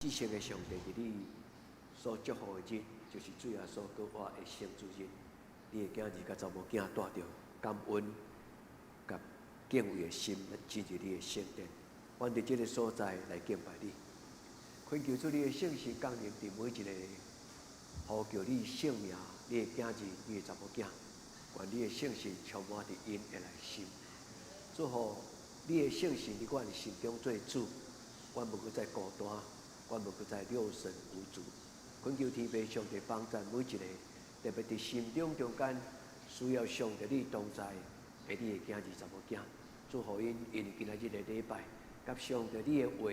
至聖的上帝，佇你所祝福的日，就是主耶穌閣活的聖主日。你的囝兒佮查某囝帶著感恩佮敬畏的心，進入你的聖殿，阮佇這个所在來敬拜你。懇求主你的聖神降臨佇每一个呼叫你聖名、你的囝兒、你的查某囝，願你的聖神充滿佇𪜶的內心。祝福你的聖神佇阮的心中做主，阮無閣再孤單，阮無閣再六神無主。懇求天父上帝幫贊每一個，特別佇心中中間需要上帝你同在的你的囝兒查某囝，祝福𪜶，因為今仔日的禮拜，佮上帝你的話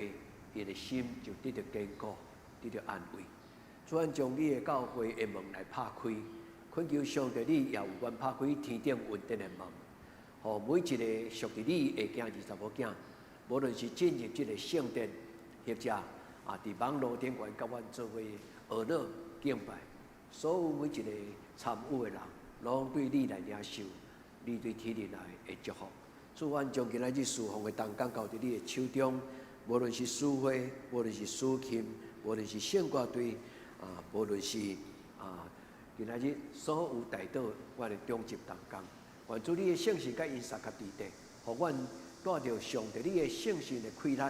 ，𪜶的心就得著堅固，得著安慰。主，咱將你的教會的門來拍開，懇求上帝你也為阮拍開天頂恩典的門，予每一個屬佇你的囝兒查某囝，無論是進入這个聖殿，或者佇網路頂懸佮阮做伙學樂敬拜，所有每一个參與的人，攏對你來領受，你對天靈來的祝福。主，阮將今仔日侍奉的同工交佇你的手中，無論是司會，無論是司琴，無論是聖歌隊，無論是今仔日所有代禱阮的長執同工，願主你的聖神佮𪜶相佮佇底，予阮帶著上帝你的聖神的氣力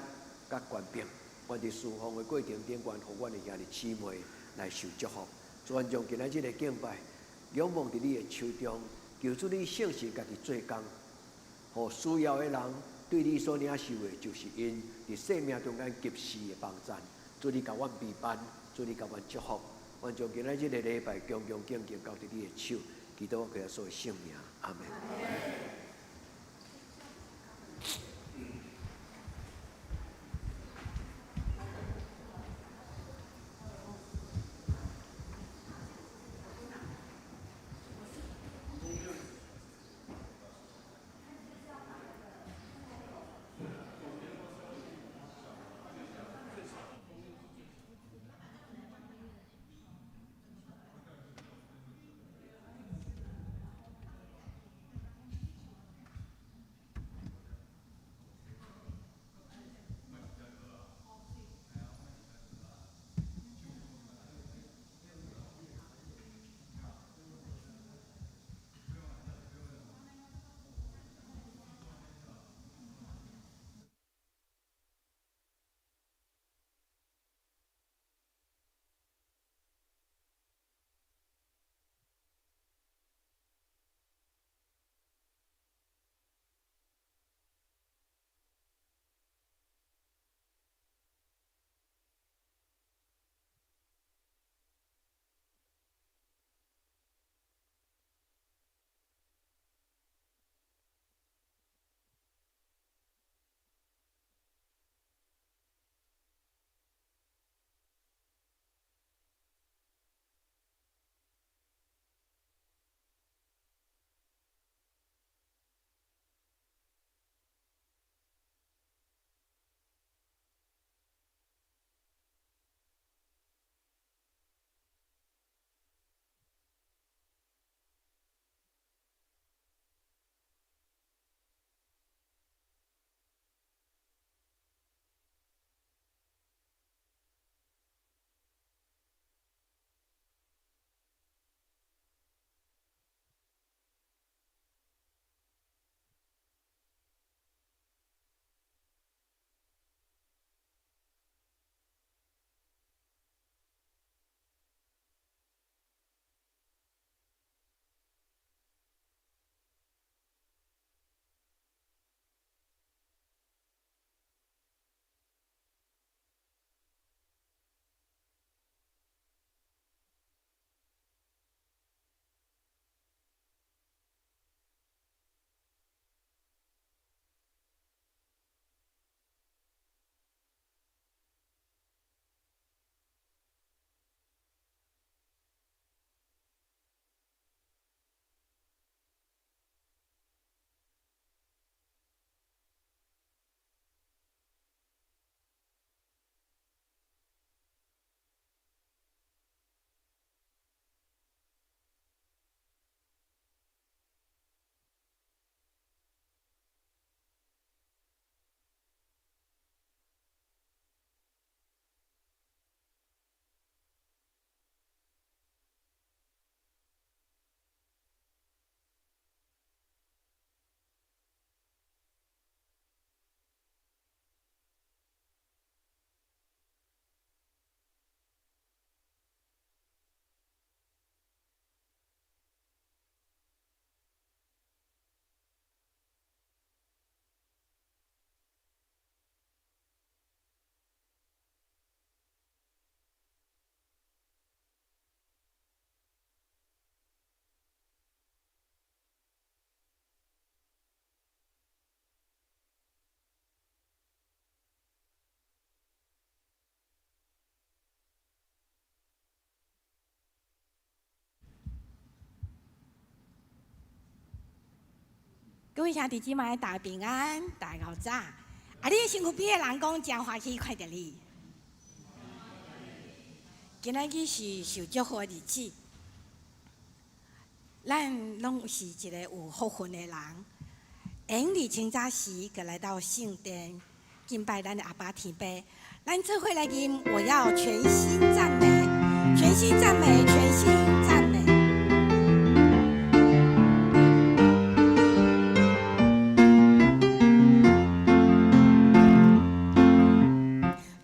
佮權柄，阮佇侍奉的過程頂懸，予阮的兄弟姊妹來受祝福。主，阮將今仔日的敬拜仰望佇你的手中，求主你聖神家己做工，予需要的人對你所領受的，就是𪜶佇生命中間及時的幫贊。主你共阮陪伴，主你共阮祝福，阮將今仔日的禮拜恭恭敬敬交佇你的手，祈禱耶穌的聖名，阿門。位兄弟姊妹，大家平安，大家早。啊，你身軀邊的人講誠歡喜看著你。今仔日是受祝福的日子，咱攏是一个有福分的人。會用佇清早時，閣來到聖殿敬拜咱的阿爸天父。咱做伙來吟，我要全心讚美，全心讚美，全心讚美。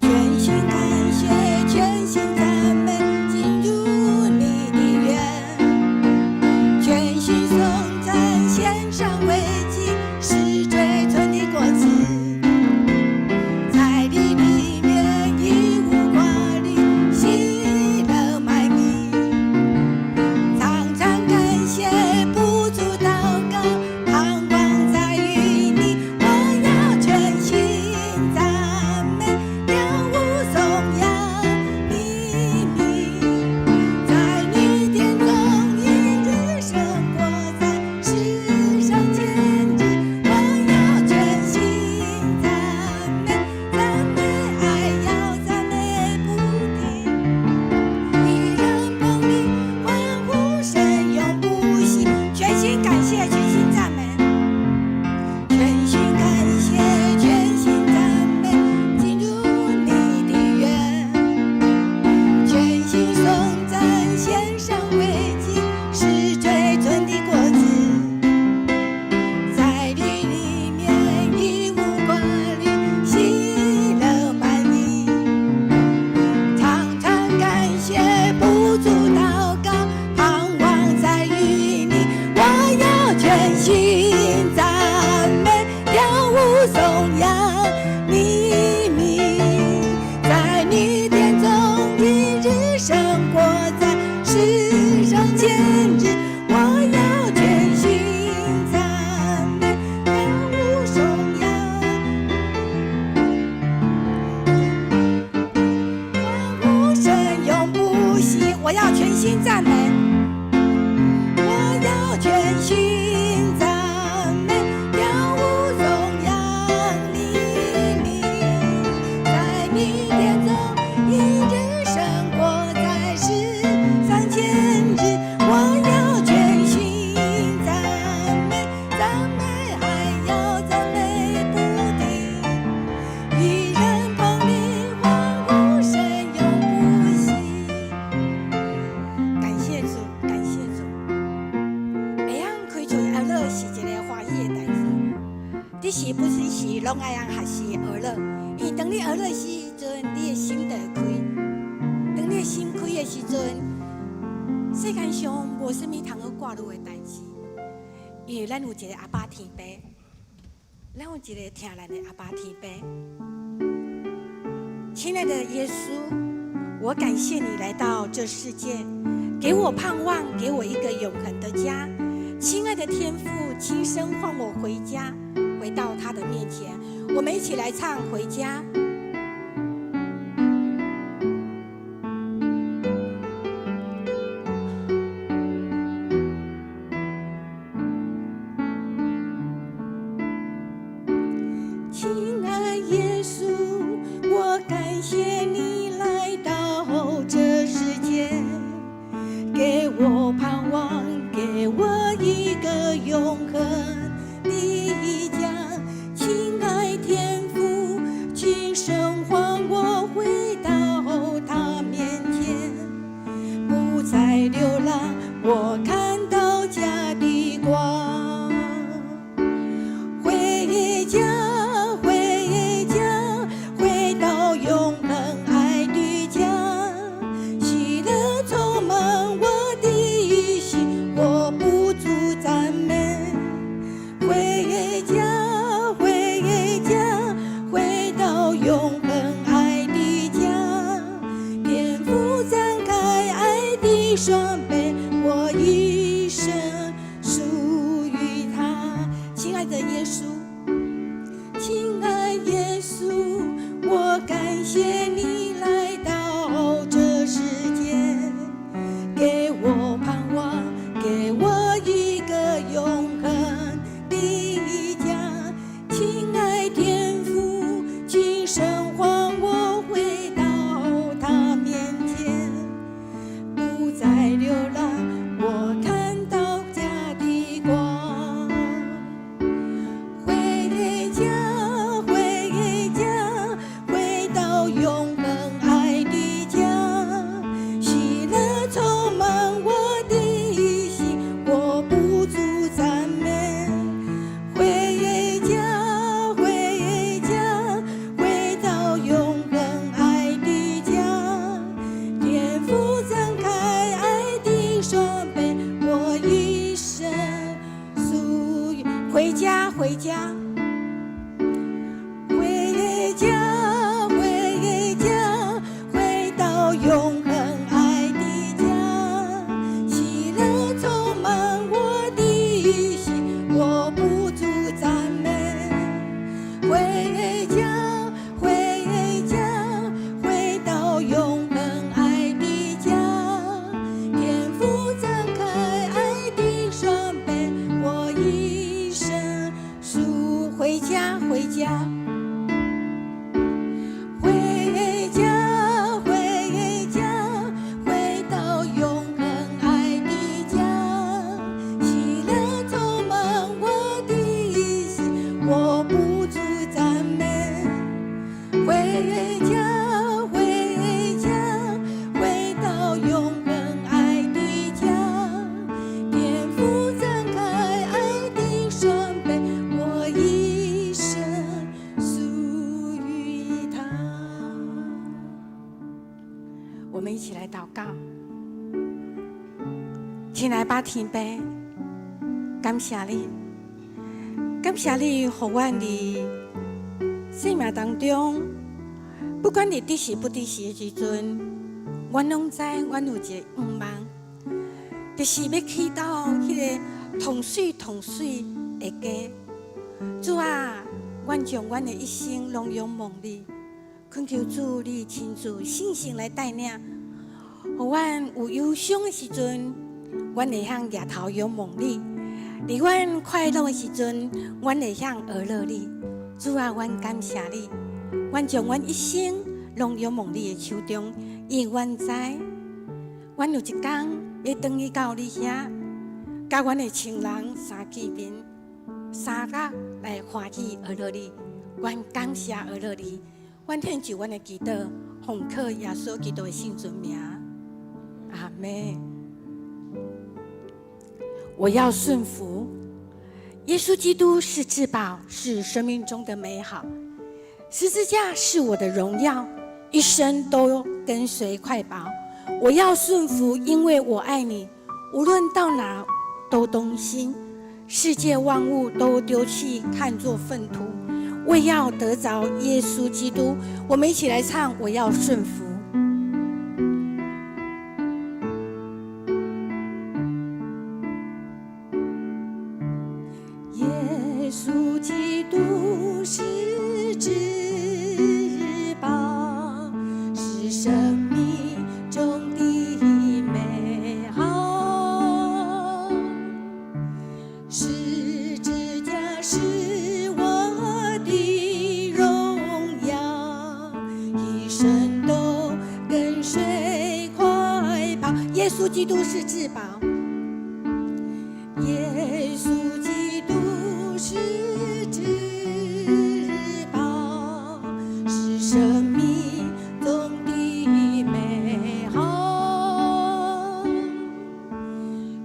全心感謝，全心讚美，進入你的院，全心頌讚，獻上為祭，是最純的果子，在你裡面一無掛慮，喜樂滿溢，常常感謝，不住禱告，盼望再與你，我要全心讚美，跳舞頌揚你名，在你殿中一日勝過在世上千日，我要全心讚美，讚美還要讚美不停，義人棚裡歡呼聲永不息，全心感謝，全心讚美，全心感謝，全心讚美，進入你的院，全心頌讚，獻上為祭，是最純的果子，在你裡面一無掛慮，喜樂滿溢，常常感謝，不住禱告，盼望再與你，我要全心讚美，跳舞頌揚你名，在你殿中一日勝過在世上千日，我要全心讚美，跳舞頌揚，歡呼聲永不息，我要全心讚美，我要全心讚美，跳舞頌揚你名，在你殿中一日勝過在世上千日，我要全心讚美，讚美還要讚美不停，義人棚裡歡呼聲永不息。感謝主，感謝主。會曉開喙學樂是一个歡喜的代誌，你時不時時攏愛通學習學樂，因為當你學樂時陣，你的心就會開。當你的心開的時陣，世間上無啥物通好掛慮的代誌，因為咱有一个阿爸天父，咱有一个疼咱的阿爸天父。親愛的耶穌，我感謝你來到這世界，給我盼望，給我一個永恆的家。親愛的天父，親身喚我回家，回到他的面前。我們一起來唱《回家》。親愛耶穌，我感謝你來到這世界，給我盼望，給我一個永恆的家。親愛天父，親身喚我回到他面前，不再流浪，我看到家的光。回家，回家，回到永恆愛的家，喜樂充滿我的心，我不住讚美。回家，回家，回到永恆愛的家，天父張開愛的雙臂，我一生屬於他。親愛的耶穌，親愛耶穌，我感謝你來到這世界，給我盼望，給我一個永恆的到永恆愛的家，喜樂充滿我的心，我不住讚美。回家，回家，回到永恆愛的家，天父張開愛的雙臂，我一生屬於。回家，回家。回家，回家，回到永恆愛的家，喜樂充滿我的心，我不住讚美。回家，回家，回到永恆愛的家，天父張開愛的雙臂，我一生屬。回家，回家。回家，回家，回到永恆愛的家，喜樂充滿我的心，我不住讚美。回家，回家，回到永恆愛的家，天父張開愛的雙臂，我一生屬於他。我們一起來禱告，親愛的天父，感謝你，感謝你，予阮佇生命當中，不管你佇時不佇時的時陣，阮攏知，阮有一個願望，就是欲去到彼个同媠同媠的家。主啊，阮將阮的一生攏仰望你，懇求主你親自聖神來帶領，予阮有憂傷的時陣，阮會曉舉頭仰望你；佇阮快樂的時陣，阮會曉學樂你。主啊，阮感謝你，阮將阮一生攏仰望你的手中，因為阮知，阮有一天欲轉去到你遐，佮阮的親人相見面，相佮來歡喜學樂你。阮感謝學樂你，阮獻上阮的祈禱，奉靠耶穌基督的聖尊名，阿們。我要順服，耶穌基督是至寶，是生命中的美好。十字架是我的榮耀，一生都跟隨快跑。我要順服，因為我愛你，無論到哪都同行。世界萬物都丟棄，看作糞土，為要得着耶穌基督。我們一起來唱：我要順服。耶穌基督是至寶，是生命中的美好。十字架是我的榮耀，一生都跟隨快跑。耶穌基督是至寶，耶穌基督是至寶，是生命中的美好。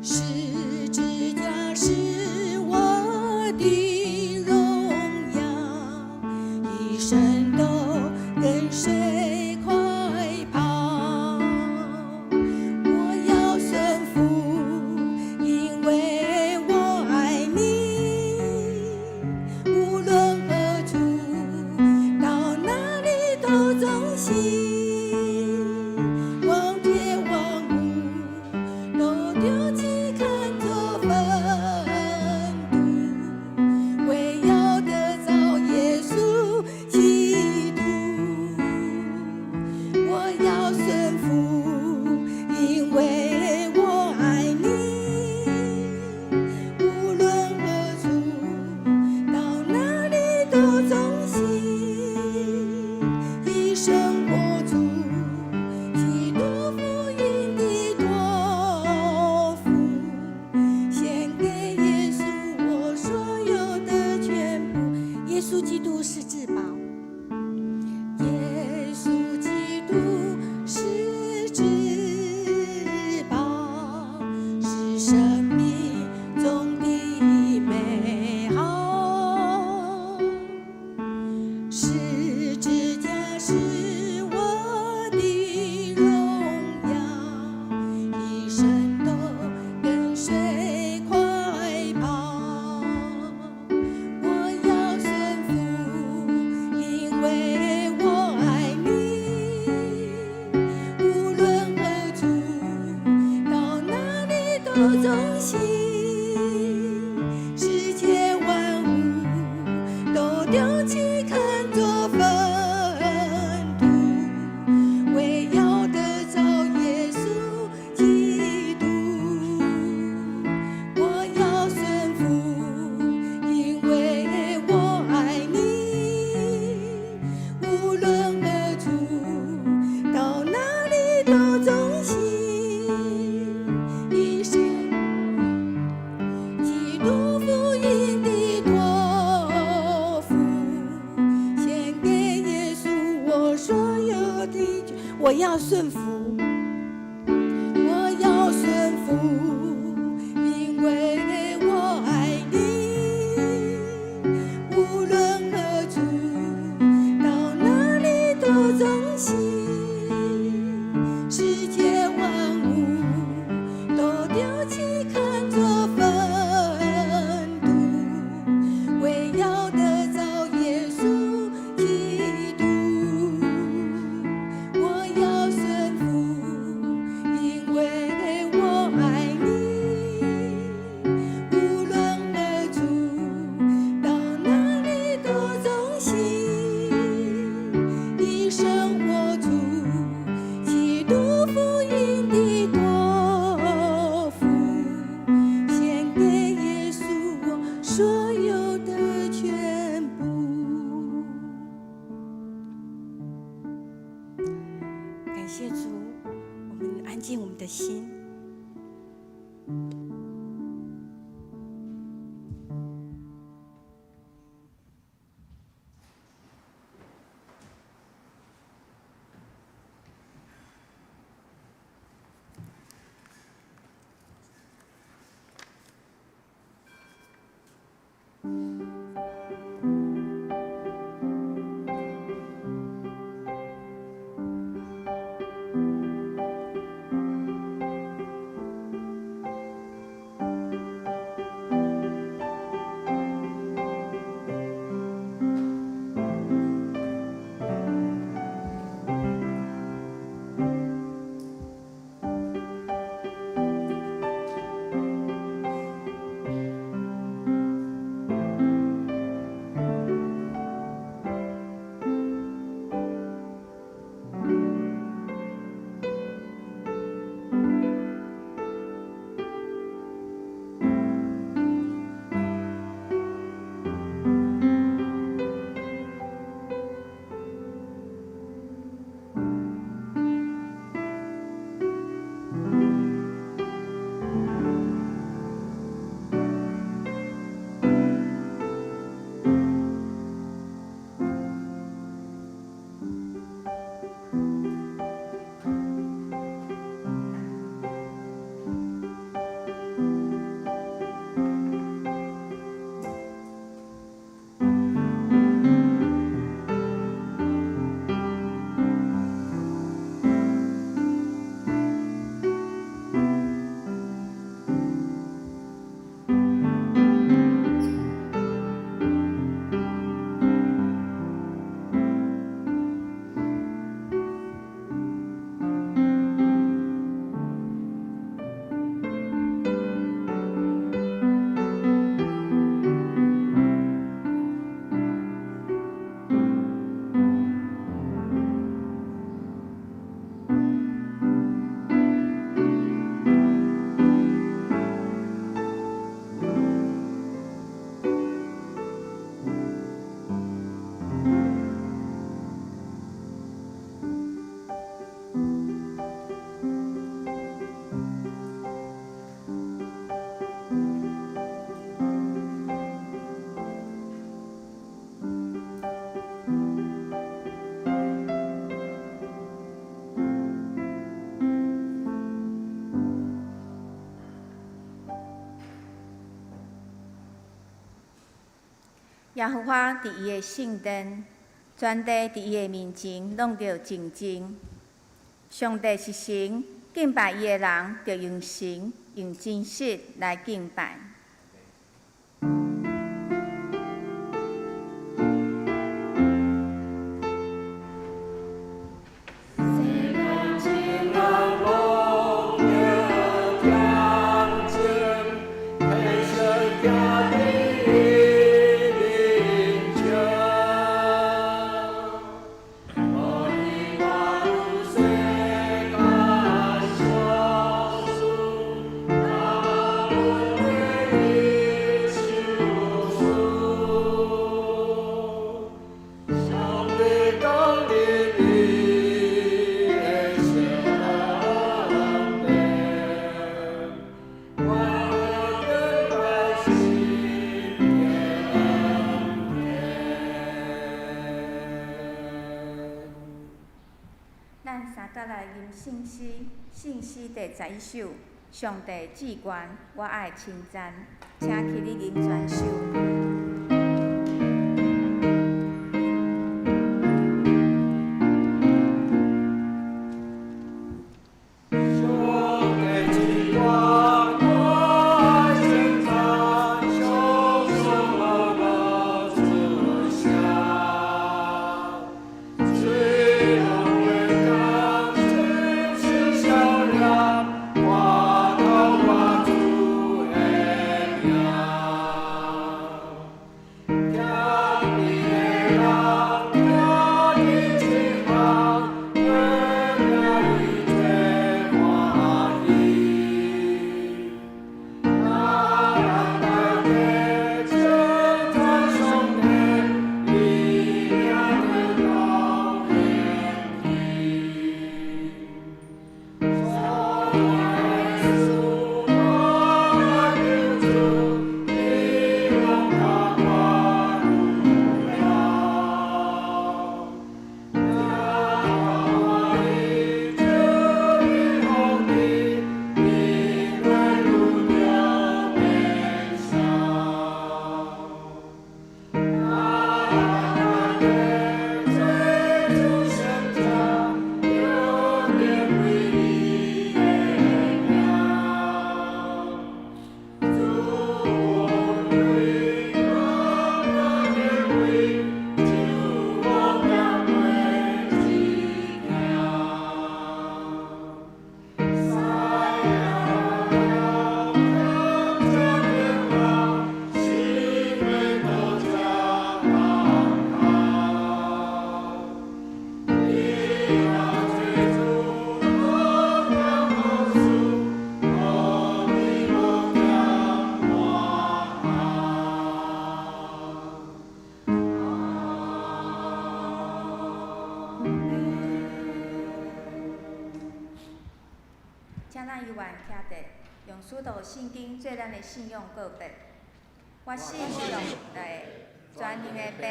十字架是我的榮耀，一生都跟隨快跑。我要順服，因為我愛你，無論何處，到哪裡都忠心，忘記萬物都丟棄，看作糞土，為要得著耶穌基督。忠心，世界萬物都丟棄看作糞土，為要得著耶穌基督。我要順服，因為我愛你。無論何處，到哪裡都忠心，一生基督福音的託付，獻給耶穌我所有的。我要順服，我要順服，因為我愛你。無論何處，到哪裡都忠心，世界萬物都丟棄看作糞土，為要得著耶穌基督。我要順服，因為我愛你。無論何處，到哪裡都忠心，一生活出基督福音的託付，獻給耶穌我所有的全部。感謝主，我們安靜我們的心。耶和華佇伊的聖殿，全地佇伊的面前攏著靜靜。上帝是神，敬拜伊的人，著用神用真實來敬拜。世間情人攏著恬靜。咱三角來吟聖詩，聖詩第11首，上帝至懸，我愛稱讚，請起立吟全首。上帝至懸，我愛稱讚，常常無出聲。嘴攏會講真實笑臉，誇頭誇主的名。聽你的人聽你這項，為你最歡喜。咱大家稱讚上帝，伊名得到興起。所耶穌，我的救主，你讓他誇榮耀。耶和華伊主的福氣，永遠如著天上。咱大家做主聖者，永遠為你的名。主恩惠，我的位，就我行過一行。西了感謝天王，心要多謝當頭。你若做主，無減好事，予你無減活項。阿們。請咱猶原徛佇，用使徒信經做咱的信仰告白。我信上帝，全能的父，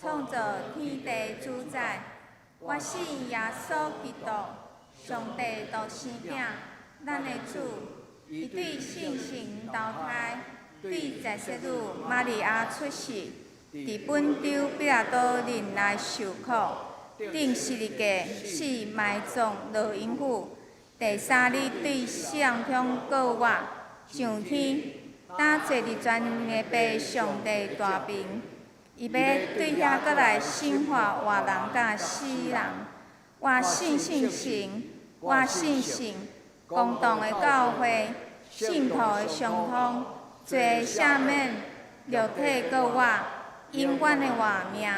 創造天地主宰。我信耶穌基督，上帝獨生囝，咱的主。伊對聖神投胎，對十色女瑪利亞出世，佇本丟彼拉多任內受苦，釘十字架，死埋葬，落陰府。第三日對死人中復活，上天，擔坐佇全能的父上帝大爿。伊欲對遐閣來審判活人佮死人。我信聖神，我信聖公同的教會，聖徒的相通，罪的赦免，肉體復活，永遠的活命。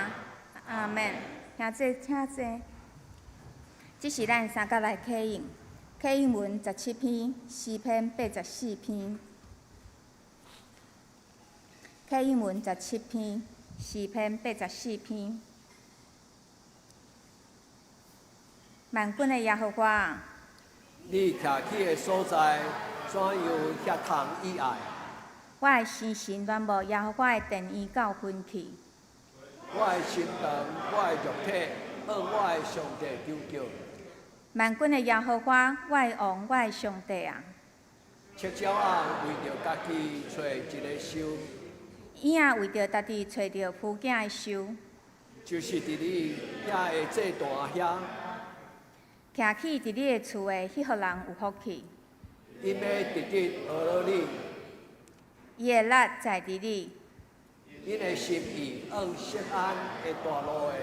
阿們。兄弟，請坐。這是咱三角來啟應，啟應文17篇，詩篇84篇。啟應文十七篇，詩篇84篇。萬軍的耶和華，你徛起的所在，怎樣遐通意愛？我的心神戀慕耶和華的殿院到分去。我的心腸，我的肉體，向我的上帝求叫。萬軍的耶和華，我的王，我的上帝啊！赤鳥仔為著家己揣一个岫，鷹仔為著家己揣著孵囝的岫，就是佇你囝的祭壇遐，徛起佇你的厝的彼號人有福氣。𪜶欲直直學落你，伊的力在佇你，𪜶的心意往錫安的大路的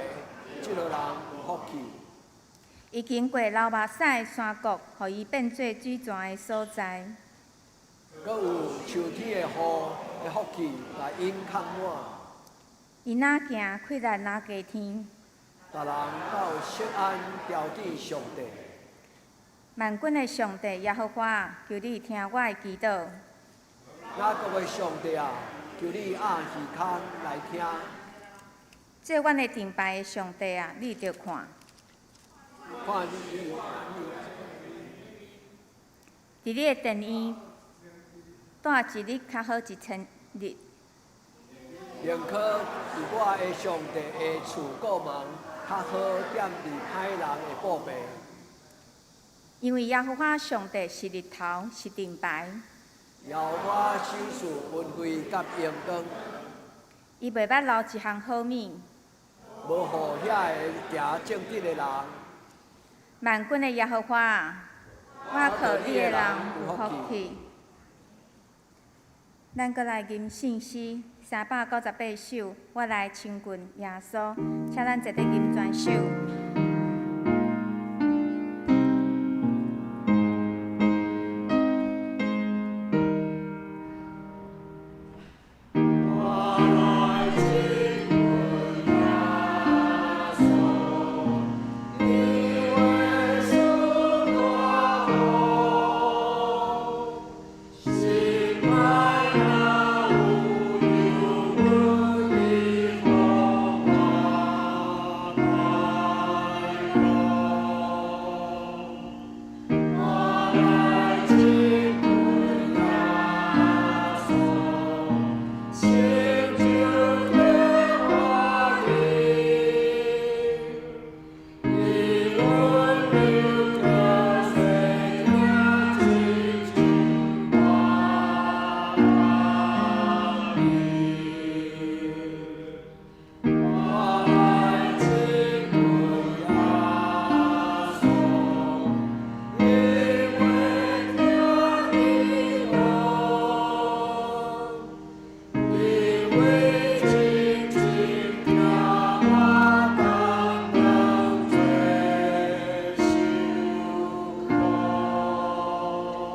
這號人有福氣。伊經過流目屎的山谷，予伊變做水泉的所在。閣有秋天的雨的福氣來𪜶崁滿。伊若行，氣力若加添。逐人到錫安朝見上帝。萬軍的上帝耶和華，求你聽我的祈禱。雅各的上帝啊，求你掩耳孔來聽。做阮的盾牌的上帝啊，你著看。看你，佇你的殿院蹛一日較好1000日。寧可佇我的上帝的厝顧問，較好踮佇歹人的布備。因為耶和華上帝是日頭，是盾牌。耶和華賞賜恩惠佮榮光。伊袂捌留一項好物，無予遐个行正直的人。萬軍的耶和華，倚靠你的人有福氣。咱閣來吟聖詩398首，我來親近耶穌，請咱齊齊吟全首。我來親近耶穌，伊話賜我福，心內若有憂鬱，伊予我快樂。我來親近耶穌，成就的話語，伊溫柔的洗淨親像我甘我來親近耶穌，因為疼你我，因為親情疼我擔當罪受苦。我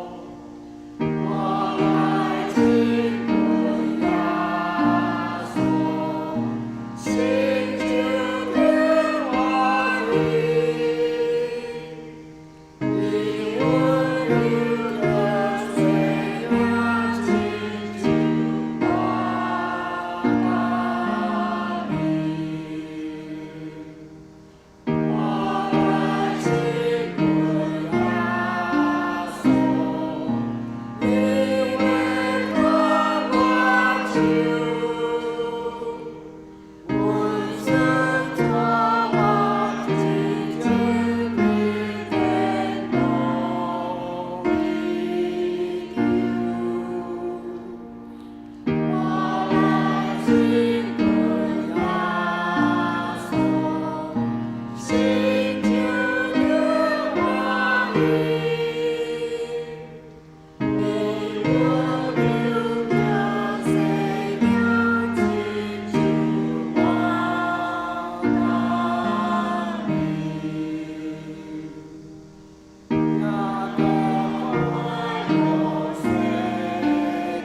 來親近耶穌，成就的話語，伊溫柔的洗淨親像我甘我來親近耶穌，因為牽我手，溫順帶我進入天國裡頭。我來親近耶穌，成就的話語，伊溫柔的洗淨親像我甘也甲快樂洗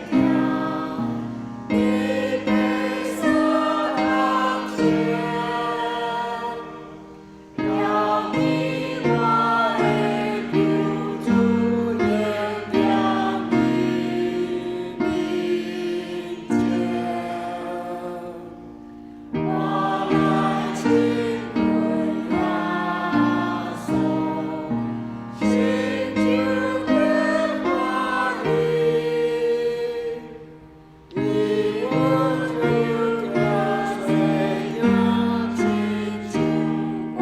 淨，你白色當前，要你我的救主永踮你面前。我來親近耶穌，成就的話語，伊溫柔的洗淨親像我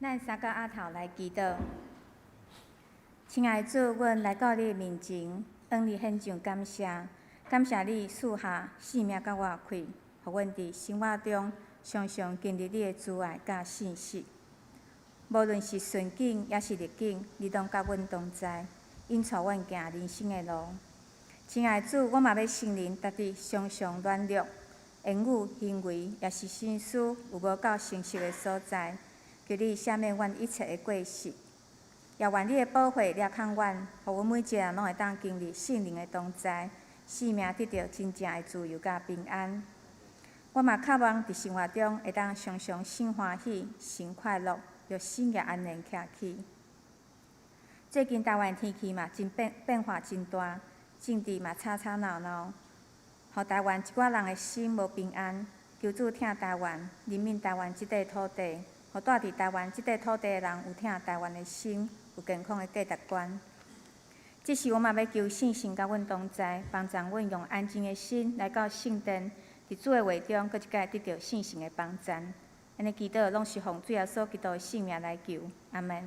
甘咱三個阿頭來祈禱。親愛的主，阮來到你的面前，向你獻上感謝，感謝你賜下性命佮活氣，予阮佇生活中常常經歷你的慈愛佮信實。無論是順境抑是逆境，你攏佮阮同在，引帶阮行人生的路。親愛的主，我嘛欲承認，家己常常軟弱，言語、行為，抑是心思有無夠成熟的所在，求你赦免阮一切的過失，也願你的寶血掠控阮，予阮每一個人攏會當經歷聖靈的同在，生命得著真正的自由佮平安。我嘛渴望佇生活中會當常常心歡喜、心快樂，讓心業安然徛起。最近台灣天氣嘛真變變化真大，政治嘛吵吵鬧鬧，予台灣一寡人的心無平安。求主疼台灣，憐憫台灣這塊土地。予住佇台灣這塊土地的人有疼台灣的心，有健康的價值觀。這時我嘛欲求聖神佮阮同在，幫助阮用安靜的心來到聖殿，佇主的話中，閣一擺得著聖神的幫贊。按呢祈禱攏是奉主耶穌基督的聖名來求，阿門。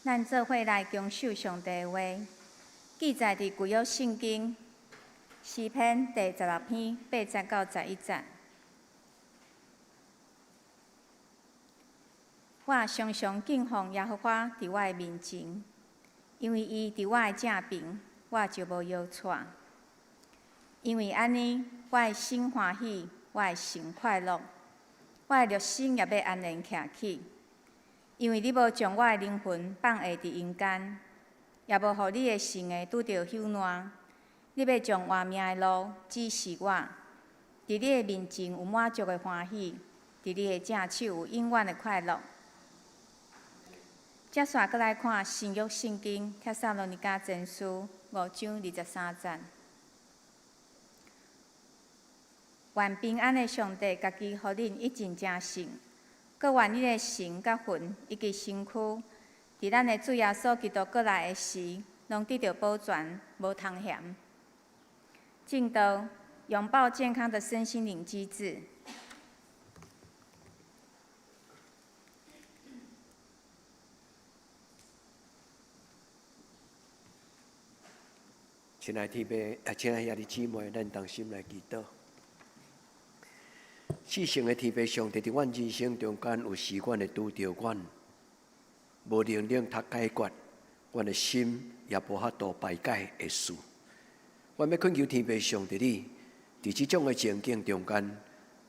咱做伙來恭守上帝的話，記載佇舊約聖經詩篇第十六篇8節到11節。我常常敬奉耶和華佇我的面前，因為伊佇我的正爿，我就無搖掣。因為按呢，我的心歡喜，我的神快樂，我的肉身也欲安然徛起。因為你無將我的靈魂放下佇陰間，也無予你的聖的拄著朽爛。你欲將活命的路指示我，佇你的面前有滿足的歡喜，佇你的正手有永遠的快樂。接續閣來看新約聖經帖撒羅尼迦前書5章23節。願平安的上帝家己予恁一盡成聖，閣願恁的神佮魂以及身軀，佇咱的主耶穌基督閣來的時，攏得著保全，無通嫌。證道，擁抱健康的身心靈機制。親愛天父，啊，親愛兄弟姊妹，咱同心來祈禱。至聖的天父上帝，佇阮人生中間有時，阮會拄著阮無能力通解決，阮的心也無法度排解的事。阮欲懇求天父上帝你，佇這種的情景中間，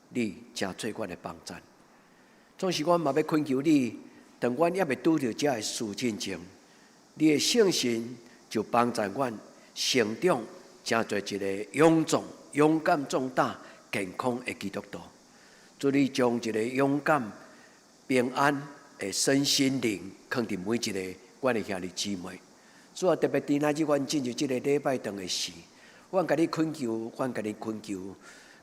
你成做阮的幫贊。總是阮嘛欲懇求你，當阮猶未拄著這个事進前，你的聖神就幫助阮成長，成做一个勇壯、勇敢、壯膽、健康的基督徒。主你將一个勇敢、平安的身心靈，囥佇每一个阮的兄弟姊妹。主啊，特別佇今仔日阮進入這個禮拜堂的時，阮共你懇求，阮共你懇求，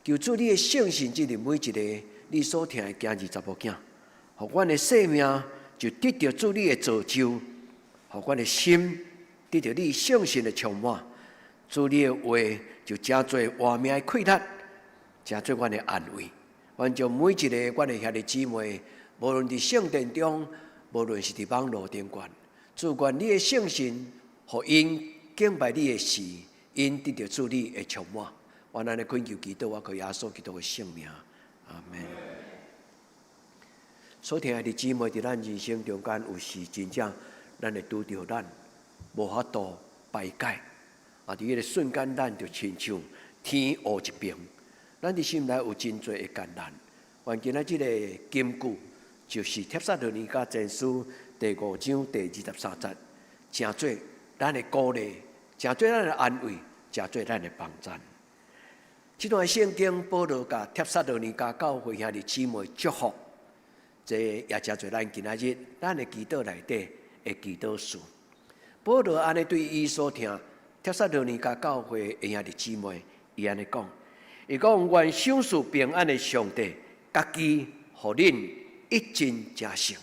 求主你的聖神進入每一個你所疼的囝兒查某囝，予阮的生命就得著主你的造就，予阮的心得著你聖神的充滿。主你的話就成做活命的氣力，成做阮的安慰。阮將每一个阮的兄弟姊妹，無論佇聖殿中，無論是佇網路頂懸，主願你的聖神，予𪜶敬拜你的時，𪜶得著主你的充滿。阮按呢懇求祈禱，我靠耶穌基督的聖名，阿門。所疼愛的姊妹，佇咱人生中間，有時真正咱會拄著咱無法度排解，啊！佇彼个瞬間，咱就親像天烏一片，咱佇心內有真濟的艱難。願今仔這个金句，就是帖撒羅尼迦前書第5章第23節，成做咱的鼓勵，成做咱的安慰，成做咱的幫贊。這段聖經，保羅共帖撒羅尼迦教會兄弟姊妹祝福，這也成做咱今仔日咱的祈禱內底的祈禱詞。保羅按呢對伊所疼帖撒羅尼迦教會的兄弟姊妹，伊按呢講，伊講願賞賜平安的上帝，家己予恁一盡成聖。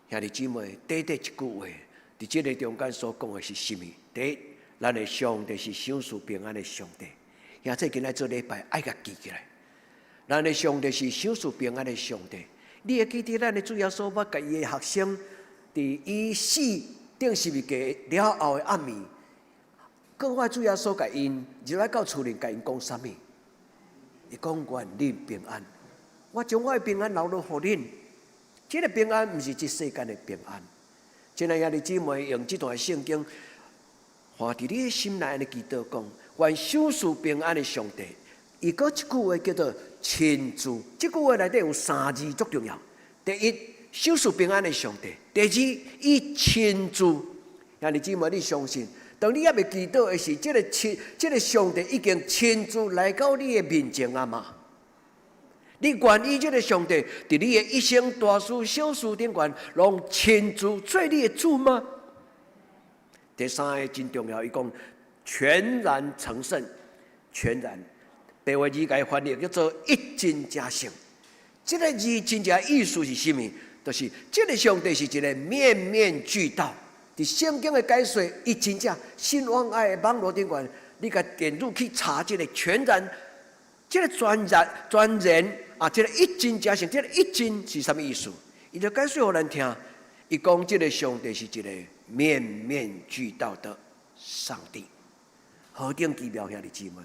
兄弟姊妹，短短一句話，佇這个中間所講的是啥物？第一，咱的上帝是賞賜平安的上帝。兄弟今仔做禮拜愛共記起來，咱的上帝是賞賜平安的上帝。你會記得咱的主耶穌捌共伊的學生，佇伊死釘十字架了後的暗暝，閣我主耶穌共𪜶入來到厝裡，共𪜶講啥物？伊講願恁平安，我將我的平安留落予恁。這个平安毋是這世間的平安。親愛兄弟姊妹，用這段聖經，看佇你的心內按呢祈禱講，願賞賜平安的上帝。伊閣一句話叫做親自，這句話內底有三字足重要。第一，賞賜平安的上帝；第二，伊親自。兄弟姊妹，你相信，當你猶未祈禱的時，這个親，這个上帝已經親自來到你的面前啊嘛？你願意這个上帝佇你的一生大事小事頂懸，攏親自做你的主嗎？第三个真重要，伊講全然成聖，全然白話字共翻譯叫做一盡成聖。這个字真正意思是啥物？就是這个上帝是一个面面俱到。佇聖經的解說，伊真正信望愛的網路頂懸，你共點入去查這个全然，這个全然全然啊，這个一盡成聖，這个一盡是啥物意思？伊就解說予咱聽。伊講這个上帝是一个面面俱到的上帝，何等奇妙，兄弟姊妹！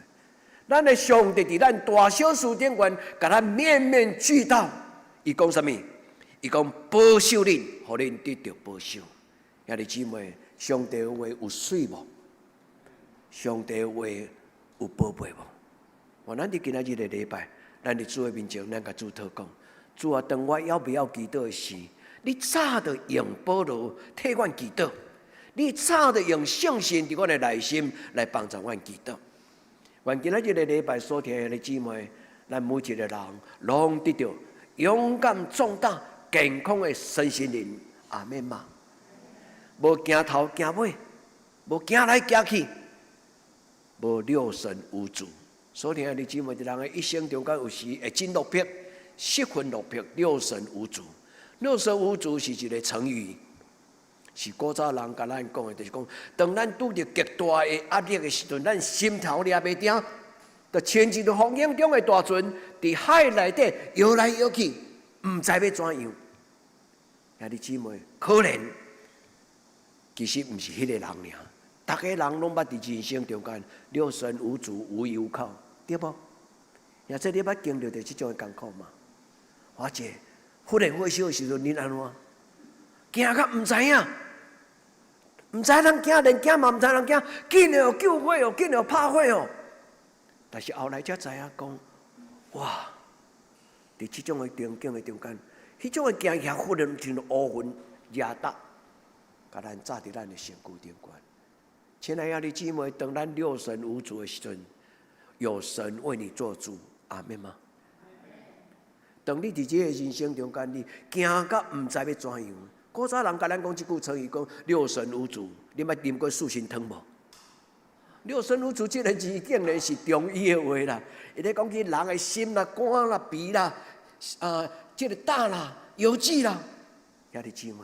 咱的上帝佇咱大小事頂懸，共咱面面俱到。伊講啥物？伊講保守恁，予恁得著保守。兄弟姊妹，上帝話有媠無？上帝話有寶貝無？我咱佇今仔日的禮拜，咱佇主的面前，咱共主禱告。主啊，當我猶袂曉祈禱的時，你早就用保羅替阮祈禱，你早就用聖神佇阮的內心來幫助阮祈禱。願今仔日的禮拜所聽的姊妹，咱每一个人攏得著勇敢壯膽、健康的身心靈。阿們嗎？無驚頭驚尾，無驚來驚去，無六神無主。所聽的姊妹，佇人的一生中間有時會真落魄，失魂落魄，六神無主。六神無主是一个成語，是古早人共咱講的，就是講，當咱拄著極大的壓力的時陣，咱心頭掠袂定，就親像風湧中的大船，佇海內底搖來搖去，毋知欲怎樣。兄弟姊妹，可憐，其實毋是彼個人爾，逐个人攏捌佇人生中間六神無主、無依無靠，對無？也這你捌經歷著這種的艱苦嗎？華姐，忽然發燒的時陣，恁按怎？驚甲毋知影，毋知人驚，連驚嘛毋知人驚，緊予救火哦，緊予拍火哦。但是後來才知影講，哇！佇這種的情景的中間，彼種的驚嚇忽然像烏雲壓達，共咱罩佇咱的身軀頂懸。親愛的姊妹，當咱六神無主的時陣，有神為你做主，阿們嗎？當你佇這个人生中間，你驚甲毋知欲怎樣。古早人共咱講這句成語，講六神無主，你捌啉過四神湯無？六神無主這个字竟然是中醫的話啦。伊咧講起人的心啦、肝啦、脾啦、啊，這个膽啦、腰子啦，兄弟姊妹，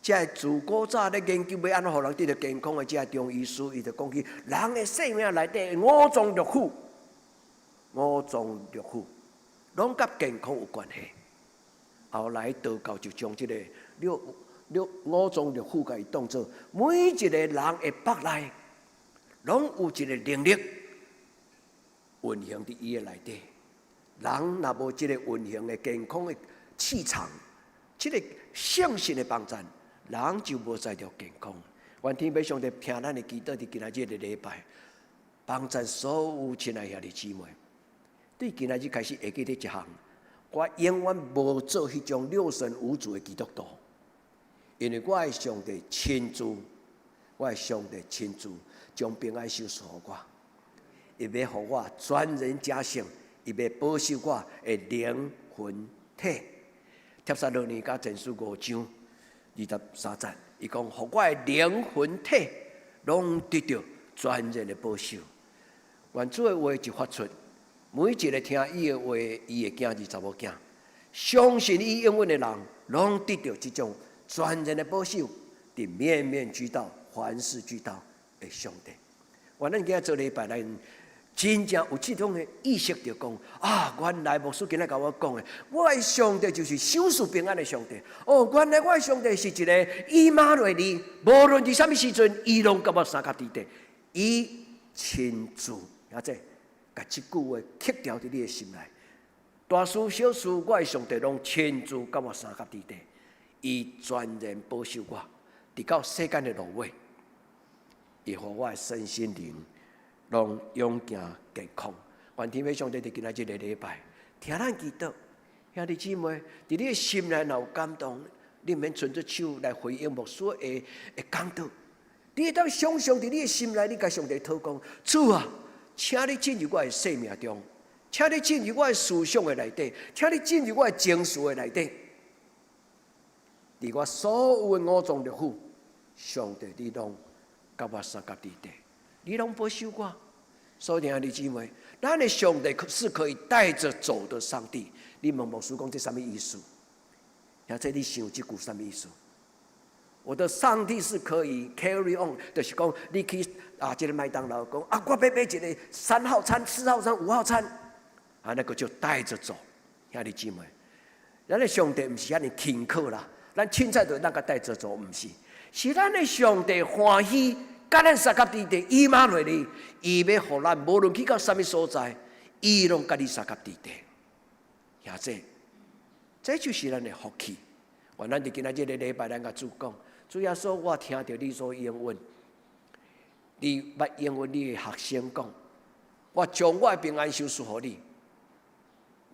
這个自古早咧研究欲按怎予人得著健康的這个中醫師，伊就講起人的生命內底五臟六腑，五臟六腑攏佮健康有關係。後來道教就將這个六六五臟六腑共伊當做每一个人的腹內，攏有一个能力運行佇伊的內底。人若無這个運行的健康的氣場，這个聖神的幫贊，人就無才著健康。願天父上帝聽咱的祈禱，佇今仔日的禮拜，幫贊所有親愛兄弟姊妹。對今仔日開始會記得一項，我永遠無做彼種六神無主的基督徒，因為我的上帝親自，我的上帝親自將平安賞賜予我，伊欲予我全然成聖，伊欲保守我的靈魂體。帖撒羅尼迦前書五章二十三節，伊講，予我的靈魂體攏得著全然的保守。願主的話一發出，每一个聽伊的話，伊的囝兒查某囝，相信伊應允的人，攏得著這種全然的保守，佇面面俱到、凡事俱到的上帝。願咱今仔做禮拜，咱真正有這種的意識，就講啊，原來牧師今仔共我講的，我的上帝就是賞賜平安的上帝。哦，原來我的上帝是一个以馬內利，無論佇啥物時陣，伊攏佮我相佮佇底，伊親自，啊這。共這句話刻牢佇你的心內，大事小事，我的上帝攏親自佮我相佮佇底，伊全然保守我，直到世間的落尾，伊予我的身心靈攏勇健健康。願天父上帝佇今仔這个禮拜，聽咱祈禱，兄弟姊妹，佇你的心內若有感動，你毋免伸出手來回應牧師的講道，你會當想象佇你的心內，你共上帝禱告，主啊！請你進入我的生命中，請你進入我的思想的內底，請你進入我的情緒的內底，佇我所有的五臟六腑，上帝你攏佮我相佮佇底，你攏保守我。所以兄弟姊妹，咱的上帝是可以帶著走的上帝。你問牧師講這啥物意思？或者你想這句啥物意思？我的上帝是可以 carry on，就是講你去啊，這个麥當勞講啊，我欲買一个三號餐、四號餐、五號餐，啊，那個就帶著走。兄弟姊妹，咱的上帝毋是遐爾輕巧啦，咱凊彩就咱共代做做，毋是，是咱的上帝歡喜，佮咱相佮佇地，以馬內利，伊欲予咱無論去到啥物所在，伊攏佮你相佮佇地。兄弟，這就是咱的福氣。願咱佇今仔這个禮拜，咱共主講，主耶穌，我聽著你所應允，你捌應允你的學生講，我將我的平安賞賜予你，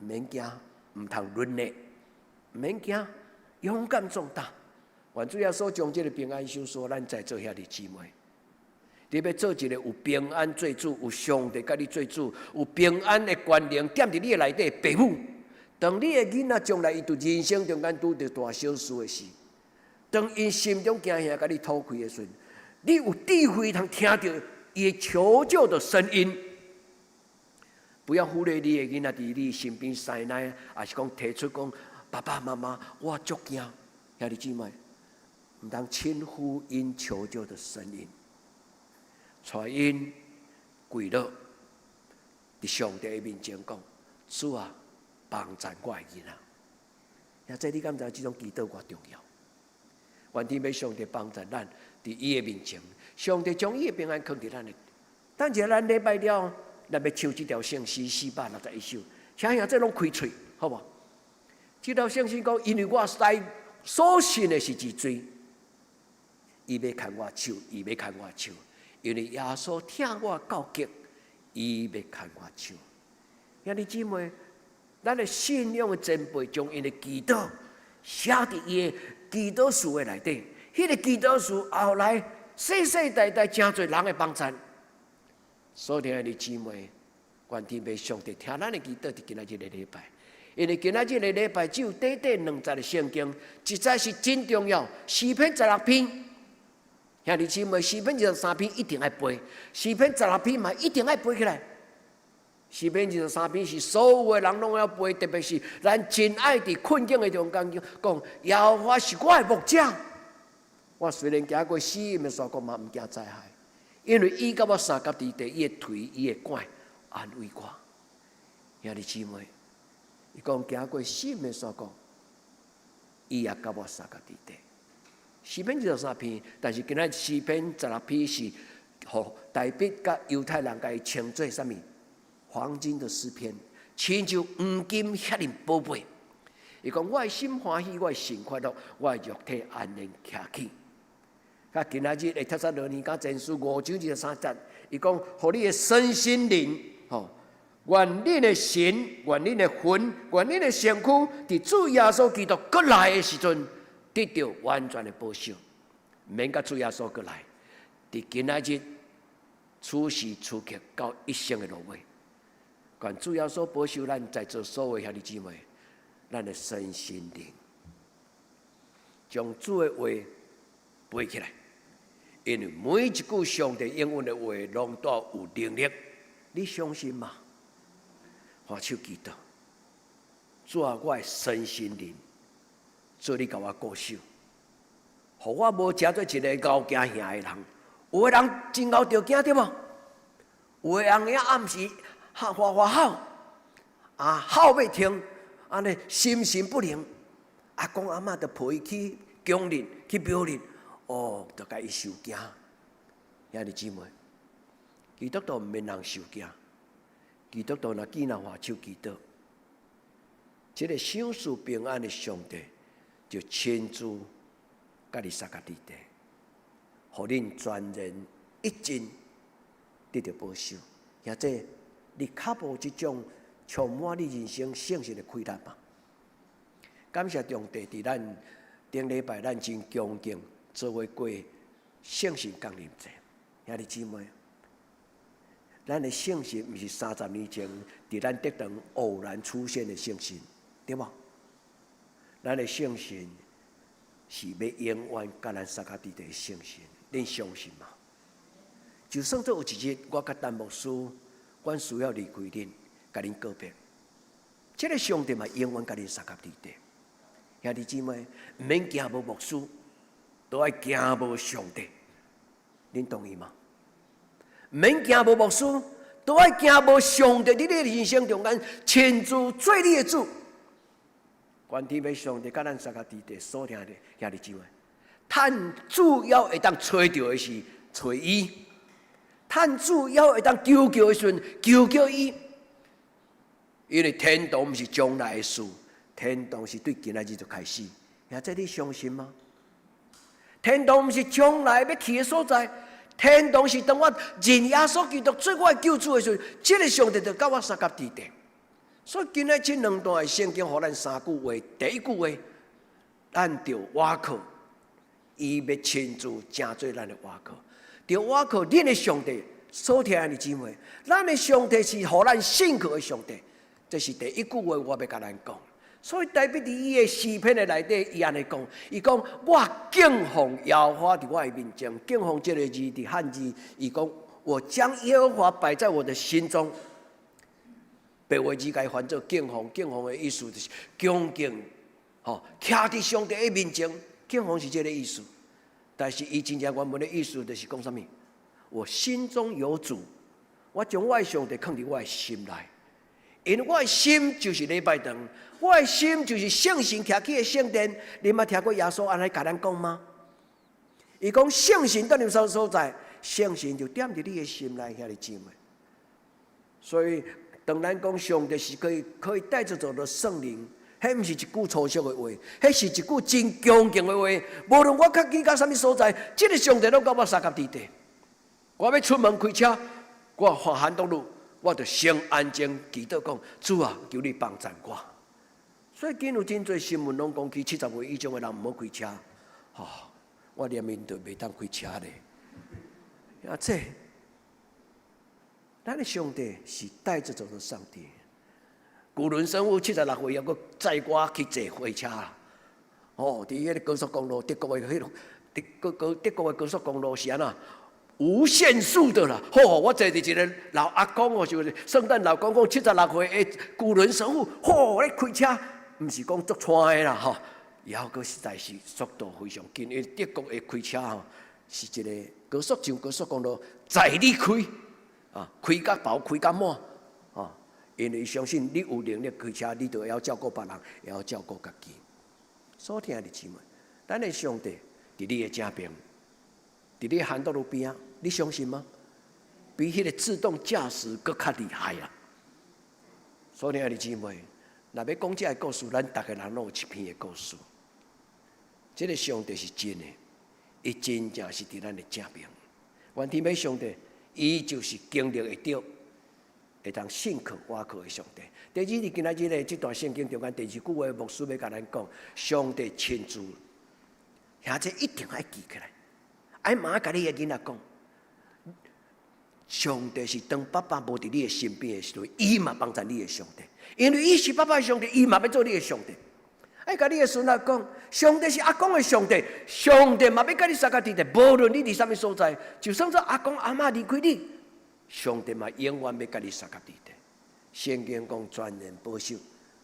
毋免驚，毋通淪落，毋免驚，勇敢壯膽。願主耶穌將這个平安賞賜咱在座兄弟姊妹。你欲做一个有平安做主，有上帝佮你做主，有平安的權能踮佇你的內底父母。當你的囡仔將來伊佇人生中間拄著大小事的時，當𪜶心中驚嚇共你吐氣的時陣，你有智慧通聽著伊求救的聲音。不要忽略你的囡仔佇你身邊師奶，抑是講提出講爸爸媽媽，我足驚，兄弟姊妹，毋通輕忽𪜶求救的聲音，帶𪜶跪落佇上帝的面前講，主啊，幫贊我的囡仔，兄弟你敢知這種祈禱偌重要？願天父上帝幫贊咱，佇伊的面前，上帝將伊的平安囥佇咱的。等一下咱禮拜了，咱欲唱這條聖詩461首，請兄弟攏開喙，好無？這條聖詩講，因為我來所信的是認罪，伊欲牽我手，伊欲牽我手，因為耶穌疼我到極，伊欲牽我手。兄弟姊妹，咱的信仰的前輩將𪜶的祈禱寫佇伊的祈禱書的內底，彼個祈禱書後來世世代代誠濟人的幫贊。所以，兄弟姊妹，願天父上帝聽咱的祈禱，佇今仔這个禮拜，因為今仔這个禮拜只有短短兩節的聖經，實在是真重要。詩篇十六篇，兄弟姊妹，詩篇23篇一定愛背，詩篇十六篇嘛一定愛背起來。詩篇二十三篇是所有的人攏要背，特別是咱真愛佇困境的中間講，耶和華是我的牧者，我雖然行過死蔭的山谷，嘛毋驚災害，因為伊佮我相佮佇地，伊的槌，伊的拐安慰我。兄弟姊妹，伊講行過死蔭的山谷，伊也佮我相佮佇地。詩篇二十三篇，但是今仔詩篇十六篇是予大衛佮猶太人共伊稱做啥物？黃金的詩篇，親像黃金遐爾寶貝。伊講我的心歡喜，我的神快樂，我的肉體安然徛起。佮今仔日的帖撒羅尼迦前書5章23節，伊講，予你的身心靈，吼，願恁的神，願恁的魂，願恁的身軀，佇主耶穌基督閣來的時陣，得著完全的保守，毋免佮主耶穌閣來。佇今仔日，此時此刻到一生的落尾。願主耶穌保守咱在座所有兄弟姊妹，咱的身心靈，將主的話背起來，因為每一句上帝應允的話，攏帶有能力。你相信嗎？舉手祈禱，主啊，我的身心靈，做你共我顧守，予我無成做一个𠢕驚嚇的人。有的人真𠢕著驚對無？有的人也暗時吼嘩嘩吼，啊吼欲停，按呢心神不寧。阿公阿嬤就抱伊去宮裡去廟裡，哦，就共伊收驚。兄弟姊妹，基督徒毋免人受驚，基督徒若見若舉手祈禱，這个賞賜平安的上帝就親自佮你相佮佇地，予恁全然一盡得著保守。兄弟，你較無這種充滿你人生聖神的氣力嗎？感謝上帝，佇咱頂禮拜，咱真恭敬做伙過聖神降臨節。兄弟姊妹，咱的聖神毋是30年前佇咱德堂偶然出現的聖神，對無？咱的聖神是欲永遠佮咱相佮佇地的聖神，恁相信嗎？就算做有一日，我佮陳牧師，阮需要離開恁，共恁告別，這个上帝嘛永遠佮恁相佮佇地。兄弟姊妹，毋免驚無牧師，都愛驚無上帝，恁同意嗎？毋免驚無牧師，都愛驚無上帝佇你的人生中間親自做你的主。願天父上帝佮咱相佮佇佇所聽的兄弟姊妹，趁主要會當揣著的是揣伊，趁主猶會當求叫的時陣求叫伊，因為天堂毋是將來的事，天堂是對今仔日就開始。兄弟，你相信嗎？天堂毋是將來欲去的所在，天堂是當我認耶穌基督做我的救主的時陣，這个上帝就佮我相佮佇佇。所以今仔這兩段的聖經，予咱三句話。第一句話，咱著倚靠，伊欲親自成做咱的倚靠。著倚靠恁的上帝，所聽的姊妹，咱的上帝是予咱信靠的上帝。這是第一句話，我欲共咱講。所以大衛佇伊的詩篇的內底，伊按呢講，伊講我敬奉耶和華佇我的面前，敬奉這个字佇漢字，伊講我將耶和華擺在我的心中。白話字共伊翻做敬奉，敬奉的意思就是恭敬，吼，徛佇上帝的面前，敬奉是這个意思。但是伊真正原文的意思就是講啥物？我心中有主，我將我的上帝囥佇我的心內，因為我的心就是禮拜堂，我的心就是聖神徛起的聖殿。你捌聽過耶穌按呢共咱講嗎？伊講聖神踮佇啥所在？聖神就踮佇你的心內，兄弟姊妹。所以，當咱講上帝是可以帶著走的聖靈，彼毋是一句粗俗的話，彼是一句真恭敬的話。無論我較去到啥物所在，這个上帝攏佮我相佮佇佇。我欲出門開車，我看韓東路，我就先安靜祈禱講：主啊，求你幫贊我。所以今有真濟新聞攏講起70歲以上的人毋好開車，吼，我連面都袂當開車咧。啊，這。咱的上帝是帶著走的上帝。古倫神父76歲，猶閣載我去坐火車。哦，佇彼个高速公路，德國的彼个德高高德國的高速公路是按怎？無限速的啦！吼，我坐佇一个老阿公哦，就是聖誕老公公76歲的古倫神父，吼，咧開車，毋是講足喘的啦，吼，猶閣實在是速度非常緊，因為德國的開車吼，是一个高速上高速公路載你開。啊，開甲飽，開甲滿，啊，因為相信你有能力開車，你就會曉照顧別人，會曉照顧家己。所聽的姊妹，咱的上帝佇你的正邊，佇你韓道路邊仔，你相信嗎？比彼个自動駕駛閣較厲害啊！所聽的姊妹，若欲講這个故事，咱逐个人攏有一篇的故事。這个上帝是真的，伊真正是佇咱的正邊。願天父上帝。伊就是經歷會著，會當信靠倚靠的上帝。第二，佇今仔日的這段聖經中間，第二句話牧師欲共咱講，上帝親自，兄弟一定愛記起來，愛媽共你的囡仔講，上帝是當爸爸無佇你的身邊的時陣，伊嘛幫贊你的上帝，因為伊是爸爸的上帝，伊嘛欲做你的上帝。愛共你的孫仔講，上帝是阿公的上帝，上帝嘛欲佮你相佮佇佇，無論你佇啥物所在，就算做阿公阿嬤離開你，上帝嘛永遠欲佮你相佮佇佇。聖經講全然保守，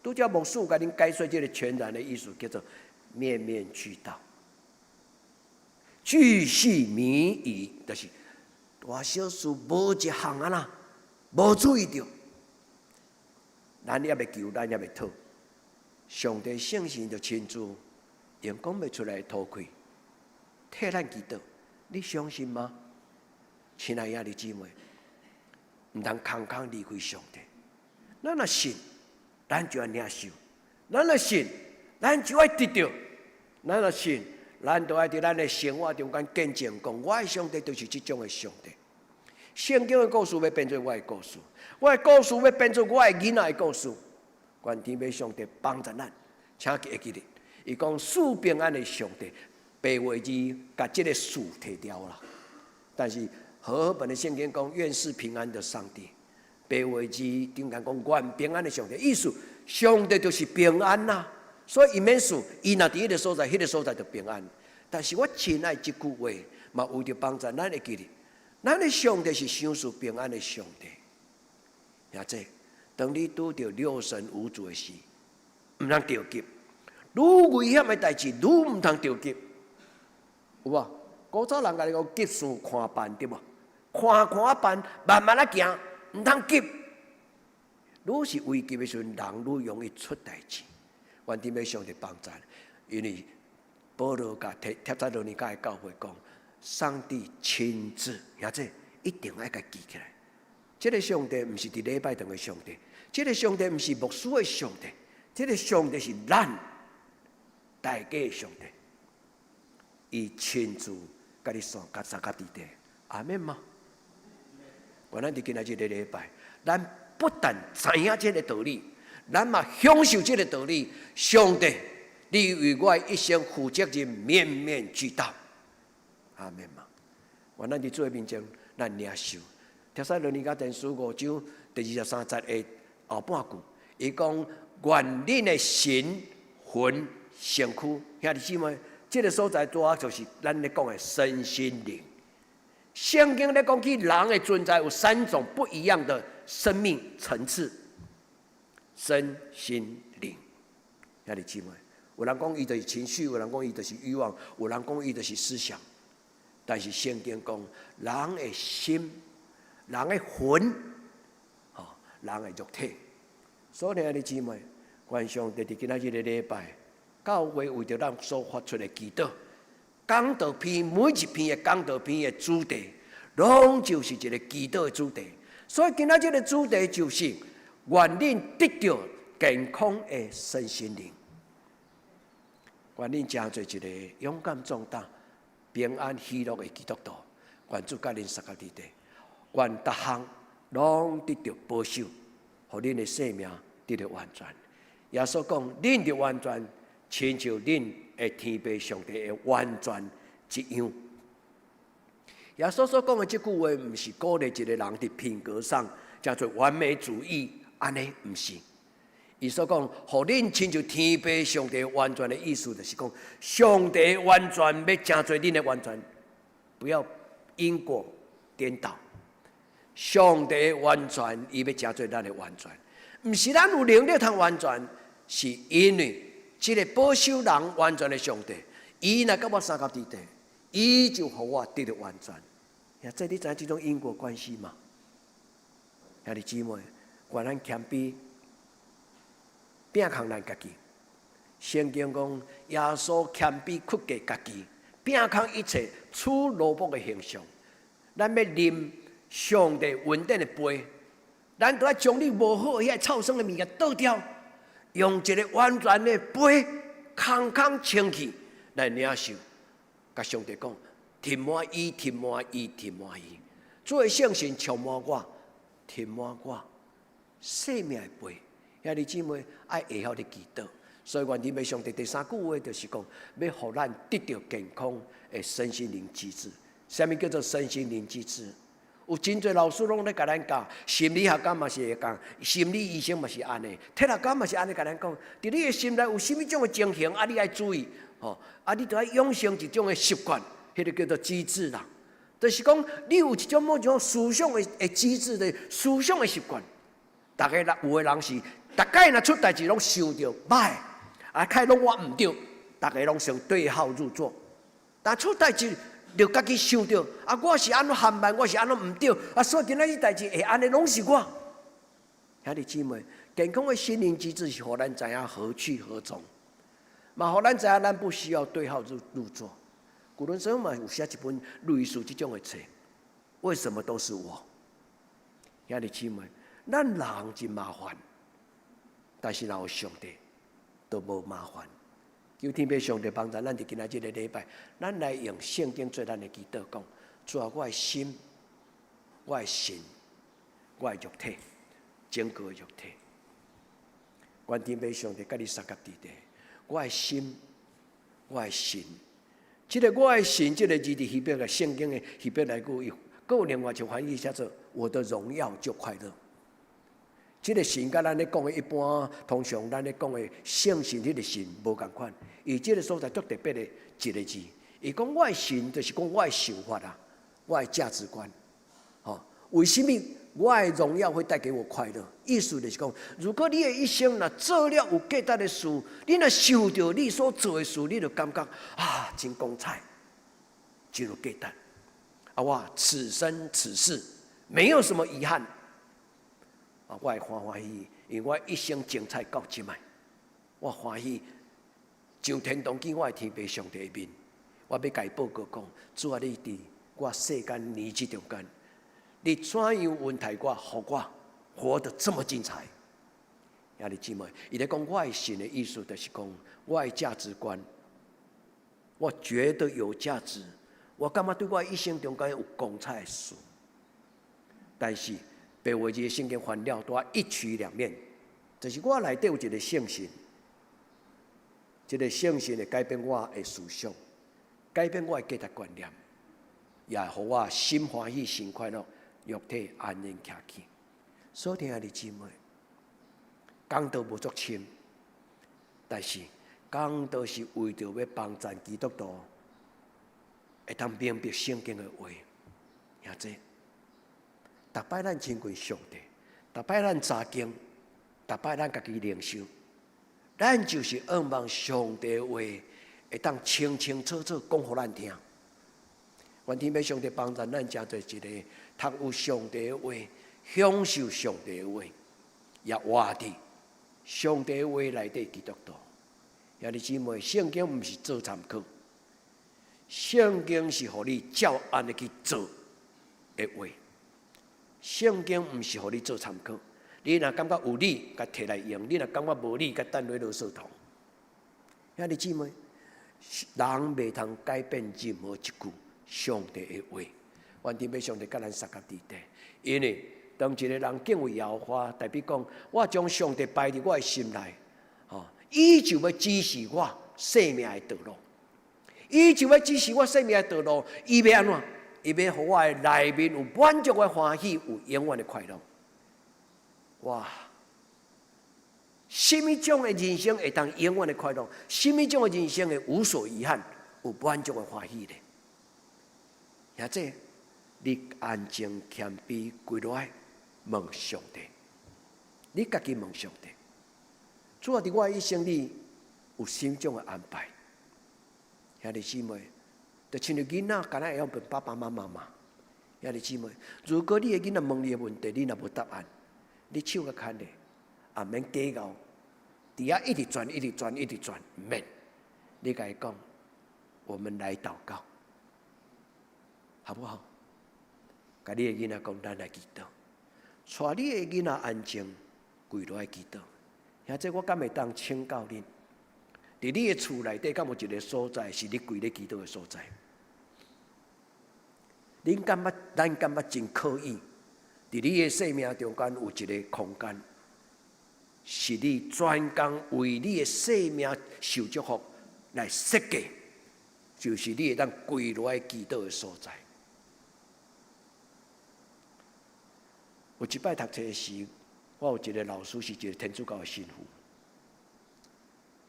拄才牧師共恁解說這个全然的意思，叫做面面俱到，巨細靡遺，就是大小事無一項啊啦，無注意著，咱猶未求，咱猶未討。上帝聖神就親自用講袂出來的塗氣，替咱祈禱，你相信嗎？親愛兄弟姊妹，毋通空空離開上帝。咱若信，咱就愛領受；咱若信，咱就愛得著；咱若信，咱就愛佇咱的生活中間見證講，我的上帝就是這種的上帝。聖經的故事欲變做我的故事，我的故事欲變做我的囡仔的故事。願天父上帝幫助咱，請會記得，伊講賜平安的上帝，白話字共這个賜提掉啦。但是和合本的聖經講願賜平安的上帝，白話字中間講願平安的上帝，意思上帝就是平安啦。所以伊免賜，伊若佇彼个所在，彼个所在就平安。但是我真愛這句話，嘛有著幫助咱會記得，咱的上帝是賞賜平安的上帝。兄弟，當你拄著六神無主的時，毋通著急；愈危險的代誌，愈毋通著急。有無？古早人共你講急事看辦，對無？看看辦，慢慢仔行，毋通急。愈是危急的時陣，人愈容易出代誌。願天父上帝幫贊，因為保羅共帖撒羅尼迦的教會講，上帝親自，兄弟一定愛共記起來。這个上帝毋是佇禮拜堂的上帝，這个上帝毋是牧師的上帝，這个上帝是咱大家的上帝，伊親自共你相佮佇底，阿們嗎？願咱佇今仔這个禮拜，咱不但知影這个道理，咱嘛享受這个道理。上帝，你為我一生負責任，面面俱到，阿們嗎？願咱佇主的面前，咱領受。帖撒羅尼迦前書五章第23節的後半句，伊講願恁的神魂身軀，兄弟姊妹，這个所在拄仔就是咱咧講的身心靈。聖經咧講起人的存在有三種不一樣的生命層次：身心靈。兄弟姊妹，有人講伊就是情緒，有人講伊就是慾望，有人講伊就是思想。但是聖經講人的心、人的魂、吼，人的肉體。所以兄弟姊妹，願上帝佇今仔日個禮拜，教會為著咱所發出的祈禱，講道篇每一篇的講道篇的主題，攏就是一個祈禱的主題。所以今仔這个主題就是願恁得著健康的身心靈，願恁成做一個勇敢壯膽、平安喜樂的基督徒。願主佮恁相佮佇底，願逐項攏得著保守，予恁的生命得著完全。耶穌講：恁著完全，親像恁的天父上帝的完全一樣。耶穌所講的這句話，毋是鼓勵一個人佇品格上叫做完美主義，按呢毋是。伊所講，予恁親像天父上帝完全的意思，就是講上帝完全欲成做恁的完全，不要因果顛倒。上帝完全，伊欲成做咱的完全，毋是咱有能力通完全，是因為這个保守人完全的上帝，伊若佮我相佮佇底，伊就予我得著完全。呀，這你知影這種因果關係嗎？兄弟姊妹，願咱謙卑，摒空咱家己。聖經講，耶穌謙卑屈過家己，摒空一切，取奴僕的形象。咱欲啉上帝恩典的杯，咱都愛將你無好彼个臭酸的物件倒掉，用一个完全的杯，空空清氣來領受。共上帝講，填滿伊，填滿伊，填滿伊。主的聖神充滿我，填滿我生命的杯。兄弟姊妹愛會曉咧祈禱，所以願天父上帝第三句話就是講，欲予咱得著健康的身心靈機制。啥物叫做身心靈機制？有真濟老師攏咧共咱教，心理學家嘛是會講，心理醫生嘛是按呢，哲學家嘛是按呢共咱講。佇你的心內有啥物種的情形，啊，你愛注意，吼，啊，你著愛養成一種的習慣，彼个叫做機制啦。就是講，你有一種某種思想的機制的思想的習慣。逐个人有的人是，逐擺若出代誌攏想著歹，啊，較攏我毋對，逐个攏先對號入座。但出代誌就家己想著，啊，我是按怎含慢，我是按怎毋對，啊，所以今仔日代誌會按呢，攏是我。兄弟姊妹，健康的心靈機制是予咱知影何去何從，嘛予咱知影咱不需要對號入座。古倫生嘛有寫一本類似這種的冊，為什麼都是我？兄弟姊妹，咱人真麻煩，但是若有上帝，都無麻煩。求天父上帝幫助咱，佇今仔這个禮拜，咱來用聖經做咱的祈禱，講主啊，我的心、我的神、我的肉體，整個肉體，願天父上帝佮你相佮佇底，我的心、我的神，這个我的神，這个字佇希伯來聖經的希伯來語，閣有另外一個翻譯叫做我的榮耀就快樂。這个神佮咱咧講的一般，通常咱咧講的聖神彼个神無仝款，伊這个所在足特別的一个字。伊講我的神就是講我的想法啊，我的價值觀。吼，為啥物我的榮耀會帶給我快樂？意思就是講，如果你的一生若做了有價值的事，你若想著你所做的事，你就感覺啊，真光彩，真有價值。啊，我此生此世沒有什麼遺憾。啊，我會歡歡喜喜，因為我一生精彩到這擺，我歡喜上天堂見我的天父上帝的面，我欲共伊報告講，主啊，你佇我世間年日中間，你怎樣恩待我，予我活得這麼精彩？兄弟姊妹，伊咧講我的神的意思，就是講我的價值觀，我覺得有價值，我感覺對我一生中間有光彩的事。但是白話字聖經翻了，拄一體兩面，就是我內底有一個聖神，這個聖神會改變我的思想，改變我的價值觀念，也予我心歡喜、心快樂，肉體安然徛起。所以兄弟姊妹，講道無足深，但是講道是為著欲幫贊基督徒會當明白聖經的話。兄弟，逐擺咱親近上帝，逐擺咱查經，逐擺咱家己靈修，咱就是向望上帝的話會當清清楚楚講予咱聽。願天父上帝幫助咱，成做一個讀有上帝的話，享受上帝的話，也活佇上帝的話內底基督徒。兄弟姊妹，聖經毋是做參考，聖經是予你照按呢去做的話。聖經毋是予你做參考，你若感覺有理，共提來用；你若感覺無理，共擲落垃圾桶。兄弟姊妹，人袂通改變任何一句上帝的話。願天父上帝佮咱相佮佇底，因為當一個人敬畏耶和華，代表講我將上帝擺佇我的心內，吼，伊就欲指示我生命的道路，伊就欲指示我生命的道路，伊欲按怎？伊欲予我的內面有滿足的歡喜，有永遠的快樂。哇！啥物種的人生會當永遠的快樂？啥物種的人生會無所遺憾，有滿足的歡喜咧？兄弟，你安靜謙卑跪落來問上帝，你家己問上帝，主啊，佇我一生裡有啥物種的安排？兄弟姊妹，就親像囡仔，敢若會曉問爸爸媽媽嘛？兄弟姊妹，如果你的囡仔問你的問題，你若無答案，你手共牽咧，也免計較，佇遐一直轉，一直轉，一直轉，毋免。你共伊講，我們來禱告，好不好？共你的囡仔講，咱來祈禱，帶你的囡仔安靜跪落來祈禱。兄弟，我敢會當請教恁？佇你的厝內底，敢有一個所在是你跪咧祈禱的所在？恁感覺，咱感覺真可以？佇你的生命中間有一個空間，是你專工為你的生命受祝福來設計，就是你會當跪落來祈禱的所在。有一擺讀冊時，我有一個老師是一個天主教的神父。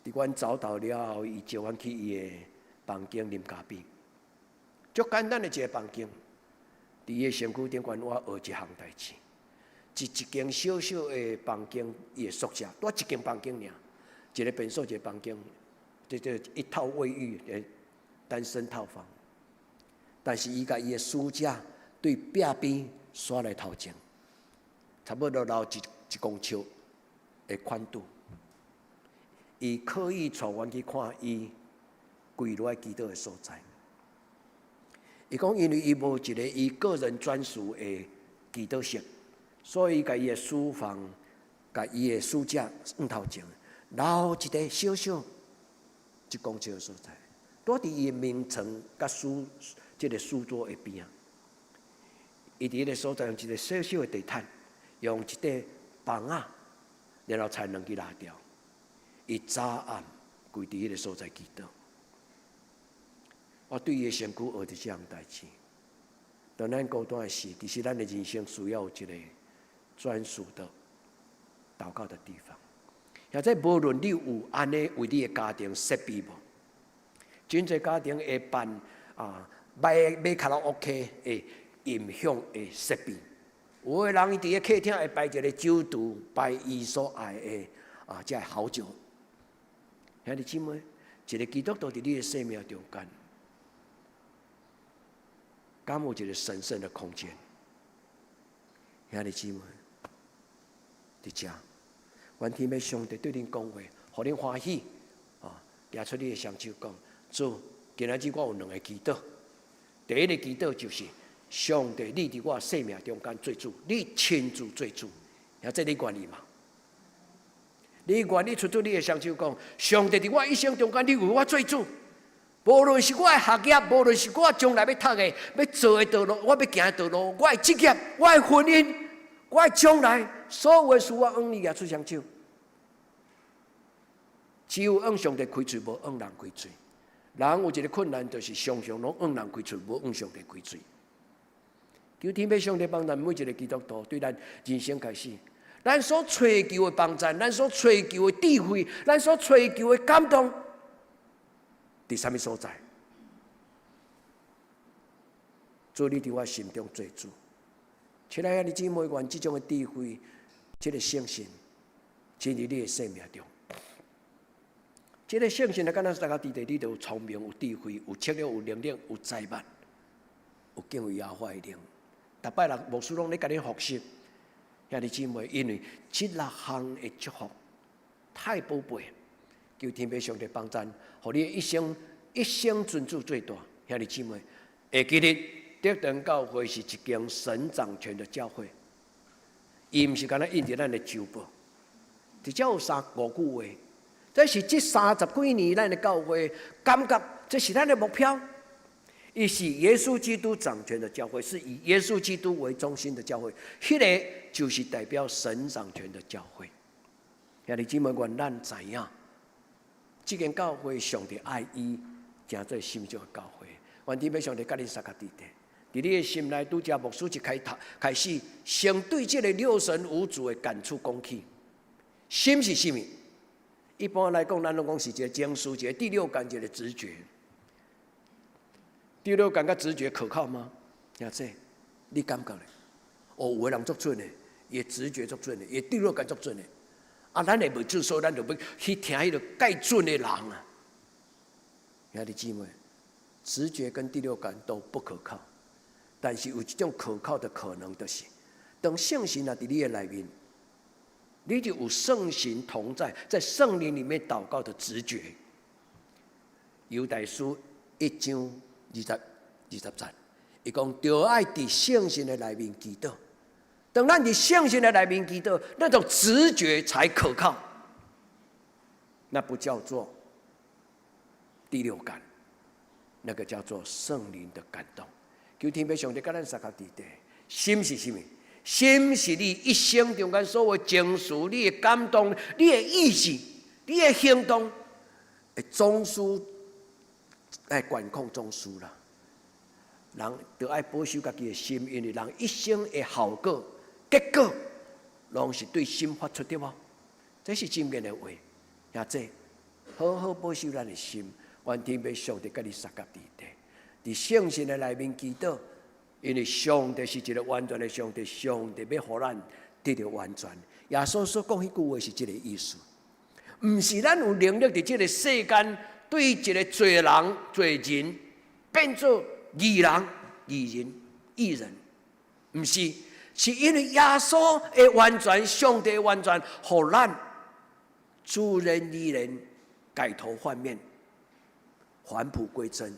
佇阮走投了後，伊招阮去伊的房間啉咖啡。足簡單的一個房間，佇伊的身軀頂懸，我學一項代誌。一一間小小的房間，伊的宿舍，佇一間房間爾，一個便所，一個房間，這這一套衛浴的單身套房。但是伊共伊的書架對壁邊煞來頭前，差不多留一公尺的寬度。伊刻意帶阮去看伊跪落來祈禱的所在。伊講，因為伊無一個伊個人專屬的祈禱室，所以共伊的書房、共伊的書架放頭前，留一個小小一公尺的所在，佇佇伊的眠床佮書這個書桌的邊仔。伊佇彼個所在用一個小小的地毯，用一塊枋仔，然後插兩支蠟燭。伊早暗跪佇彼個所在祈禱。我對伊的身軀學著這項代誌。當咱孤單的時，其實咱的人生需要有一個專屬的禱告的地方。或者無論你有按呢為你的家庭設備無，真濟家庭會辦啊買買卡拉 OK 的音響的設備。有的人伊佇個客廳會擺一個酒櫥，擺伊所愛的啊，這個好酒。兄弟姊妹，一個基督徒佇你的生命中間，敢有一個神聖的空間？兄弟姊妹，佇遮，願天父上帝對恁講話，予恁歡喜，啊，舉出你的雙手講，主，今仔日我有兩个祈禱。第一个祈禱就是上帝，你佇我生命中間做主，你親自做主，兄弟你願意嗎？你願意伸出你的雙手講，上帝佇我一生中間，你為我做主。無論是我的學業，無論是我將來欲讀的、欲做的道路，我欲行的道路，我的職業、我的婚姻、我的將來，所有的事，我向你舉出雙手。只有向上帝開喙，無向人開喙。人有一个困難，就是常常攏向人開喙，無向上帝開喙。求天父上帝幫咱每一个基督徒，對咱人生開始，咱所揣求的幫助，咱所揣求的智慧，咱所揣求的感動，佇啥物所在？主，你佇我心中做主。親愛的姊妹，願這種的智慧，這个聖神，進入你的生命中。這个聖神來敢若大家佇地，你就有聰明、有智慧、有策略、有能力、有才幹、有敬畏耶和華的靈。逐擺人牧師攏咧共恁複習，兄弟姊妹，因為這六項的祝福太寶貝，求天父上帝幫贊，予你的一生一生尊主最大。兄弟姊妹，會記得德長教會是一間神掌權的教會，伊毋是干焦印佇咱的周報，直接有三五句話。這是這三十幾年咱的教會感覺，這是咱的目標。伊是耶穌基督掌權的教會，是以耶穌基督為中心的教會。彼个就是代表神掌權的教會。兄弟姊妹，願咱知影，這間教會上帝愛伊，成做心中的教會。願天父上帝佮恁相佮佇咧，佇你的心內，拄才牧師一開頭開始，先對這个六神無主的感觸講起。心是啥物？一般來講，咱攏講是一个情緒，一个第六感，一个直覺。第六感佮直覺可靠嗎？兄弟，你感覺咧？哦，有的人足準的，伊的直覺足準的，伊的第六感足準的。啊，咱會袂準，所以咱就欲去聽彼个蓋準的人啊。兄弟姊妹，直覺跟第六感都不可靠，但是有一種可靠的可能，就是當聖神若佇你的內面，你就有聖神同在，在聖靈裡面禱告的直覺。猶大書一章20節，伊講著愛佇聖神的內面祈禱。當咱佇聖神的內面祈禱，那種直覺才可靠。那不叫做第六感，那個叫做聖靈的感動。求天父上帝佮咱相佮佇咧，心是啥物？心是你一生中間所有情緒、你的感動、你的意志、你的行動的中樞，愛管控中樞啦。人著愛保守家己的心，因為人一生的效果、結果，攏是對心發出的無？這是真言的話，兄弟，好好保守咱的心，願天父上帝佮你相佮佇咧，佇聖神的內面祈禱。因為上帝是一个完全的上帝，上帝欲予咱得著完全。耶穌所講彼句話是這个意思，毋是咱有能力佇這个世間對一个罪人、罪人變做義人、義人、義人，毋是，是因為耶穌的完全，上帝的完全，予咱自然而然改頭換面，返璞歸真，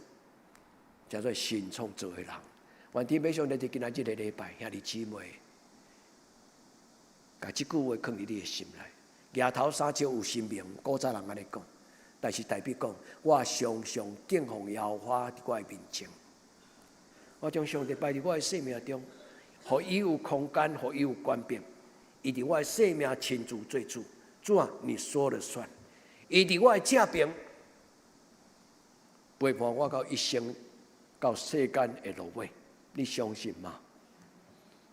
叫做新創造的人。願天父上帝佇今仔這个禮拜，兄弟姊妹，共這句話囥佇你的心內。舉頭三尺有神明，古早人按呢講，但是大衛講，我常常敬奉耶和華佇我的面前，我將上帝擺佇我的生命中，予伊有空間，予伊有權柄，伊佇我的生命親自做主，主啊，你說了算。伊佇我的正邊，陪伴我到一生到世間的落尾。你相信嗎？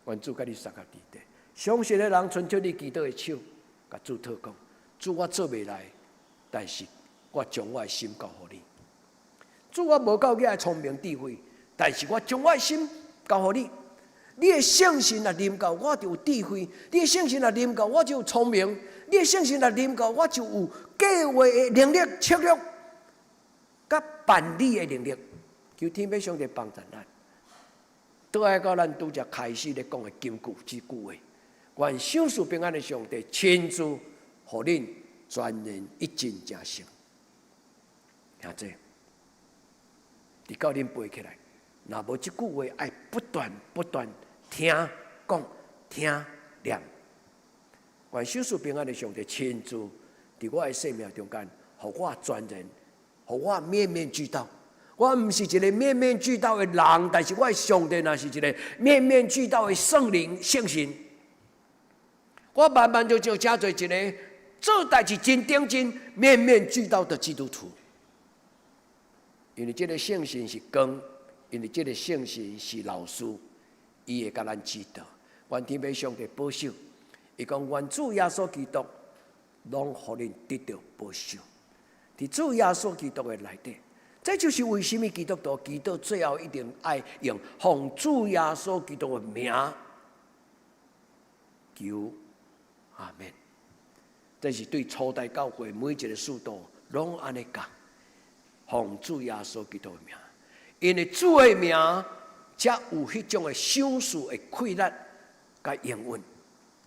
願主佮你相佮佇咧。相信的人，伸出你祈禱的手，共主禱講：主，我做袂來，但是我將我的心交予你。主，我無夠遐聰明智慧，但是我將我的心交予你。你的聖神若臨到，我就有智慧；你的聖神若臨到，我就有聰明；你的聖神若臨到，我就有計劃的能力、策略、佮辦理的能力。求天父上帝幫助咱。倒來到咱拄才開始咧講的金句這句話，願賞賜平安的上帝親自予恁全然一真正成。兄弟，直到恁背起來，若無這句話，愛不斷不斷聽講聽念。願賞賜平安的上帝親自佇我的生命中間，予我全然，予我面面俱到。我毋是一个面面俱到的人，但是我的上帝若是一个面面俱到的聖靈聖神。我慢慢就就成做一个做代誌真認真、面面俱到的基督徒。因為這个聖神是光，因為這个聖神是老師，伊會共咱指導。願天父上帝保守，伊講願主耶穌基督攏予恁得著保守。佇主耶穌基督的內底，這就是為什麼基督徒祈禱最後一定愛用奉主耶穌基督的名求。阿門。這是對初代教會每一个使徒攏按呢講，奉主耶穌基督的名，因為主的名才有彼種的賞賜的氣力佮應允。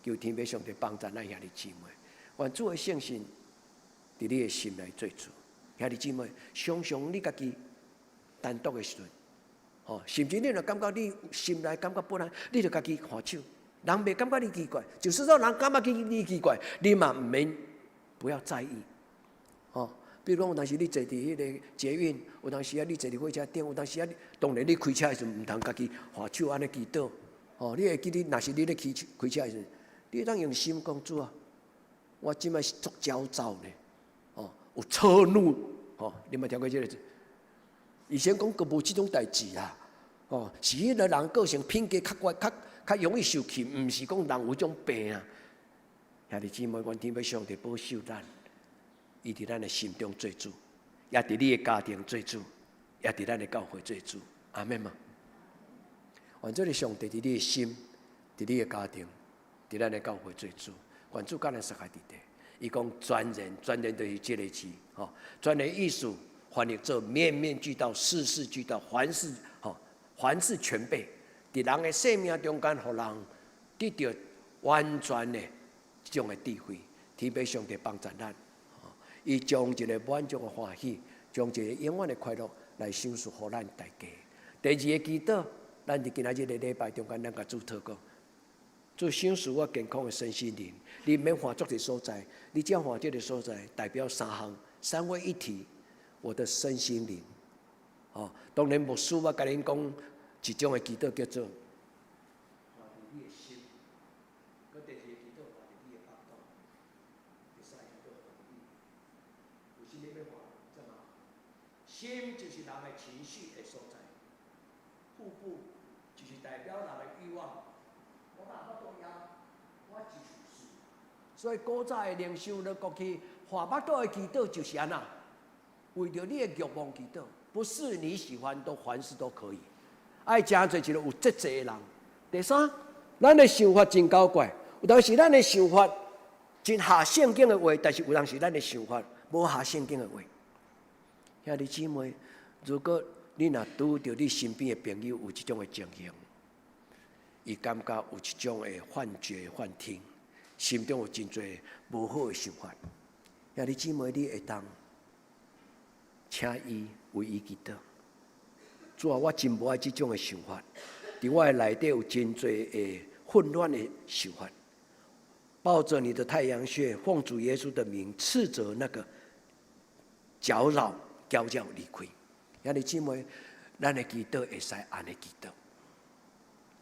求天父上帝幫助咱兄弟姊妹，願主的聖神佇你的心內做主。兄弟姊妹，常常你家己單獨的時陣，吼，甚至你若感覺你心內感覺不安，你就家己看手。人袂感覺你奇怪，就是說人感覺你奇怪，你嘛毋免不要在意，吼。比如講，有當時你坐佇彼个捷運，有當時啊你坐佇火車頂，有當時啊，當然你開車的時陣毋通家己划手按呢祈禱，吼。你會記得，若是你咧開車開車的時陣，你會當用心講主啊，我這擺是足焦躁呢，哦，有車怒，吼，你有聽過這个字？以前講閣無這種代誌啦，哦，是彼个人個性品格較懸，較較容易受氣，毋是講人有種病啊。兄弟姊妹，願天父上帝保守咱，伊佇咱的心中做主，也佇你的家庭做主，也佇咱的教會做主。阿們嗎？願這个上帝佇你的心，佇你的家庭，佇咱的教會做主。願主佮咱相佮佇底。伊講全然，全然就是這个字，吼，全然意思翻譯做面面俱到、事事俱到、凡事吼，凡事全備。佇人的生命中間，予人得著完全的這種的智慧，天父上帝幫助咱，伊將一个滿足的歡喜，將一个永遠的快樂來賞賜予咱大家。第二个祈禱，咱佇今仔日个禮拜中間，咱共主禱告，主賞賜我健康的身心靈。你免換足濟所在，你只要換這个所在，代表三項三位一體，我的身心靈。哦，當然牧師我共恁講一種的祈禱叫做。你的心，閣第二个祈禱換佇你的腹肚，第三個祈禱換佇你。為啥物欲換？知無？心就是人的情緒的所在，腹部就是代表人的慾望。我若腹肚枵，我就是事。所以古早的靈修咧，過去換腹肚的祈禱就是按怎？為著你的慾望祈禱，不是你喜歡都凡事都可以。愛誠濟一个有節制的人。第三，咱的想法真古怪，有當時咱的想法真合聖經的話，但是有當時咱的想法無合聖經的話。兄弟姊妹，如果你若拄著你身邊的朋友有這種的情形，伊感覺有這種的幻覺、幻聽，心中有真濟無好的想法，兄弟姊妹，你會當請伊為伊祈禱。主啊，我真無愛這種的想法，佇我的內底有真濟的混亂的想法。抱著你的太陽穴，奉主耶穌的名，斥責那個攪擾、攪擾離開。兄弟姊妹，咱的祈禱會使按呢祈禱，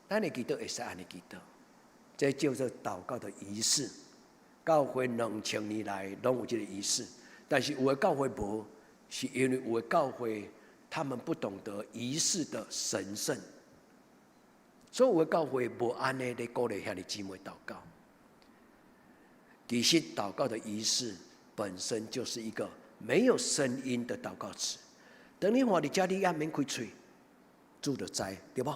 咱的祈禱會使按呢祈禱，這叫做禱告的儀式。教會2000年來攏有這個儀式，但是有的教會無，是因為有的教會他們不懂得儀式的神聖，所以有的教會無按呢咧鼓勵兄弟姊妹禱告。其實禱告的儀式本身就是一個沒有聲音的禱告詞。當你看佇遮，你也免開喙，主就知，對無？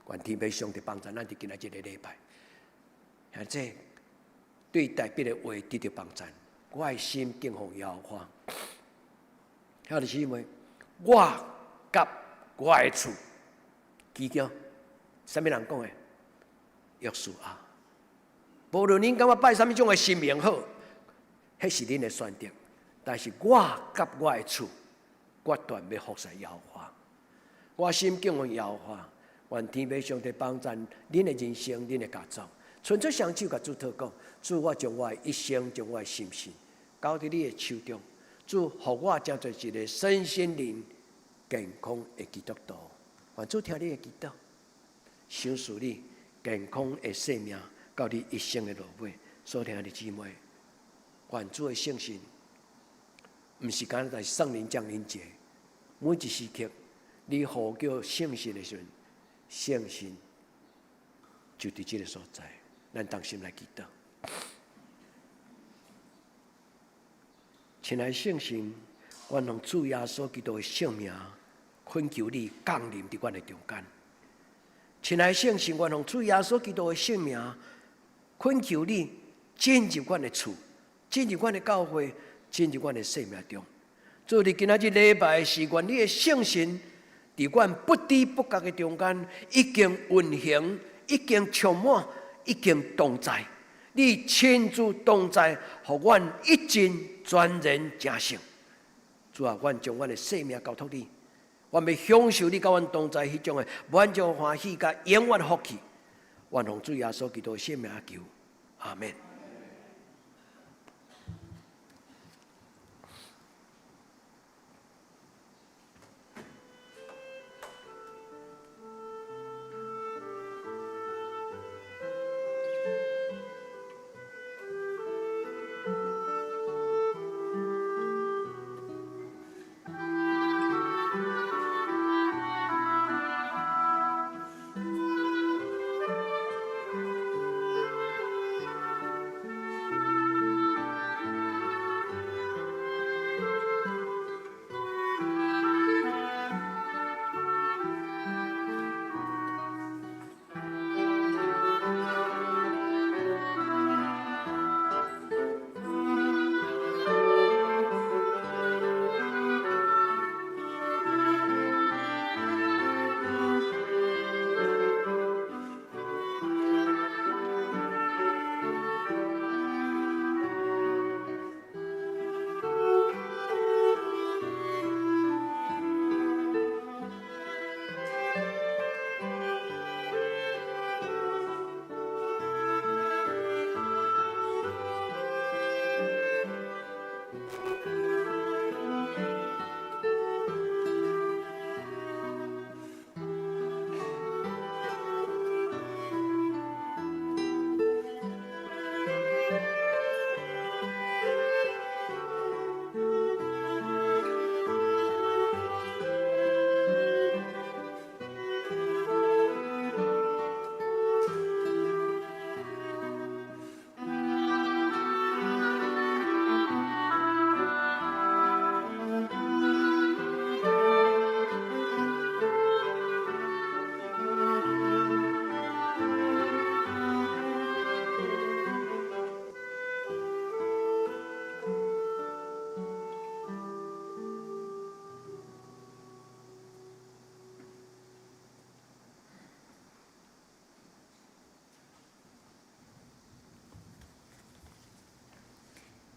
願天父上帝幫助咱佇今仔這個禮拜，或者對代別的話得著幫助。我的心敬奉耶和華，兄弟姊妹，我佮我的厝，記著，啥物人講的？約書亞。無論恁感覺拜啥物種的神明好，彼是恁的選擇。但是我佮我的厝，決斷欲服侍耶和華。我心敬畏耶和華，願天父上帝幫贊恁的人生、恁的家族。伸出雙手共主禱告，主，我將我的一生、將我的心神交佇你的手中。主，予我成做一个身心靈健康的基督徒。願主聽你的祈禱，賞賜你健康的生命，到你一生的落尾。所聽的姊妹，願主的聖神，毋是干焦在聖靈降臨節，每一時刻你呼叫聖神的時陣，聖神就佇這个所在。咱同心來祈禱。親愛的聖神，願奉主耶穌基督的聖名，懇求你降臨佇阮的中間。親愛的聖神，願奉主耶穌基督的聖名，懇求你進入阮的厝，進入阮的教會，進入阮的生命中。主，你今仔日禮拜時，願你的聖神佇阮不知不覺的中間，已經運行，已經充滿，已經同在。你親自同在，予阮一進全然成聖。主啊，阮將阮的生命交託你，阮欲享受你佮阮同在彼種的滿足歡喜佮永遠福氣。願奉主耶穌基督的聖名求，阿們。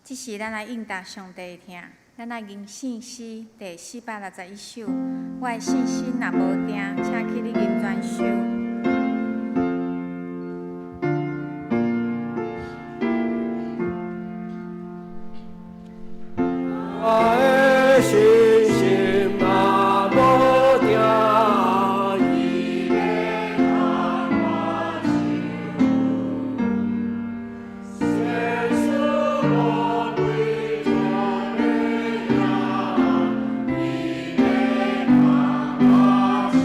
這時，咱來應答上帝的疼，咱來吟聖詩第461首。我的信心若無定，請去你銀泉收。我的信心若無定，伊欲牽我手。生死無歸做的影，伊欲牽我手。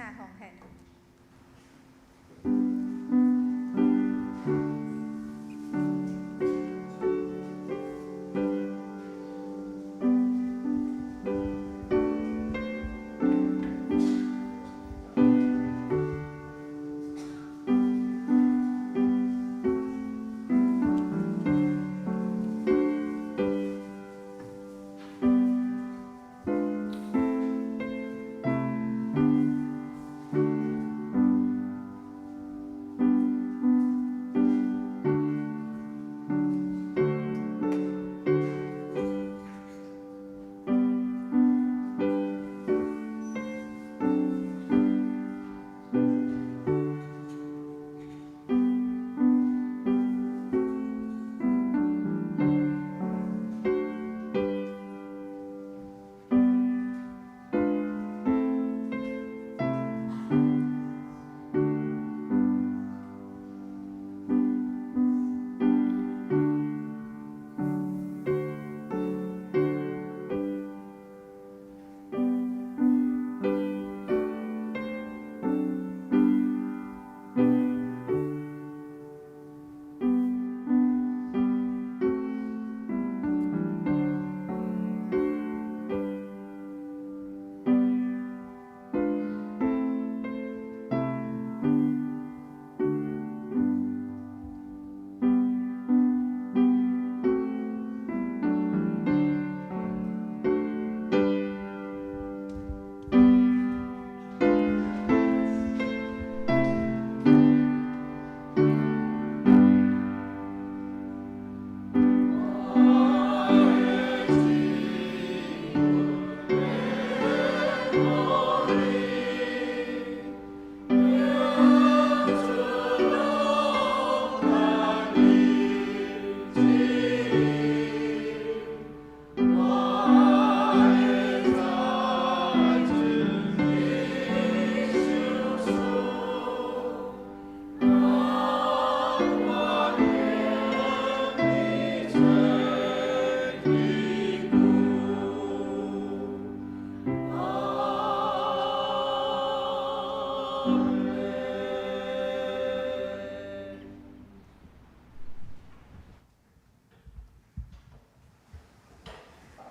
來奉獻。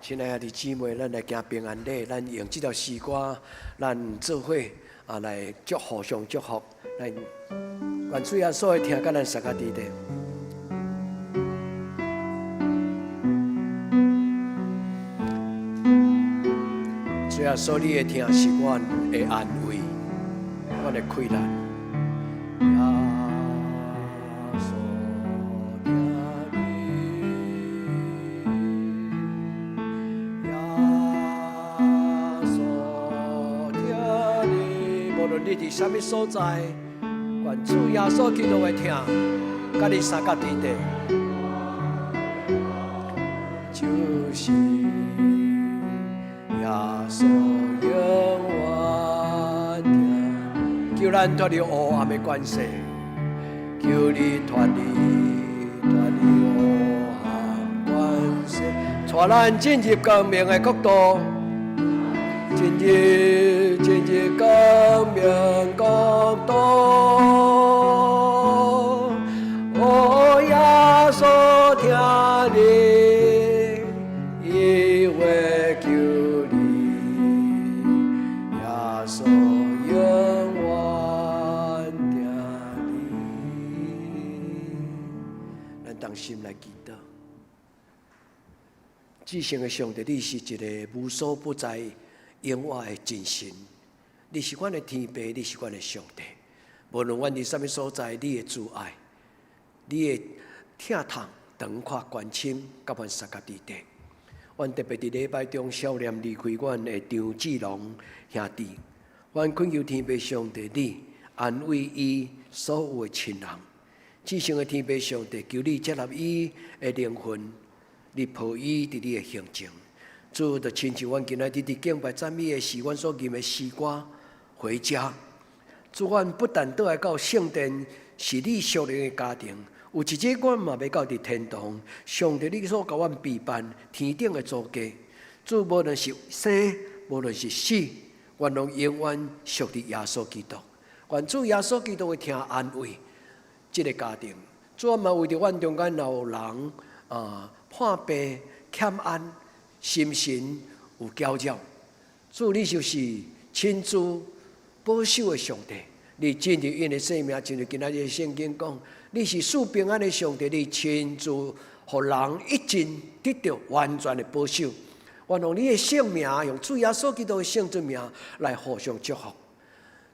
親愛的姊妹，咱來行平安禮，咱用這條詩歌，咱做伙啊來祝互相祝福，咱願主耶穌的疼佮咱相佮佇咧。主耶穌，你的疼是阮的安慰，阮的氣力。耶穌疼你，耶穌疼你，無論你佇啥物所在，願主耶穌基督的疼，佮你相佮佇咧。就是耶穌永遠疼，求咱脫離黑暗的權勢，求你脫離脫離黑暗權勢，帶咱進入光明的國度，進入進入光明國度。哦，耶穌疼你，伊會救你，耶穌永遠疼你。咱同心來祈禱。至聖的上帝，你是一個無所不在、永活的真神。你是阮的天父，你是阮的上帝。無論阮佇啥物所在，你的慈愛、你的疼痛、長闊、關心，佮阮相佮佇咧。阮特別佇禮拜中想念離開阮的張志龍兄弟，阮懇求天父上帝，你安慰伊所有的親人。至聖的天父上帝，求你接納伊的靈魂，你抱伊佇你的胸前。主，就親像阮今仔日佇敬拜讚美的時，阮所吟的詩歌，回家。主，阮不但倒來到聖殿，是你屬靈的家庭，有一日阮嘛欲到佇天堂，上帝你所共阮備辦天頂的祖家。主，無論是生，無論是死，阮攏永遠屬佇耶穌基督。願主耶穌基督的疼安慰這个家庭。主啊，嘛為著阮中間若有人啊破病欠安，心神有攪擾，主你就是親自保守的上帝，你進入𪜶的生命，親像今仔日聖經講，你是賜平安的上帝，你親自予人一進得著完全的保守。願用你的聖名，用主耶穌基督的聖尊名來互相祝福。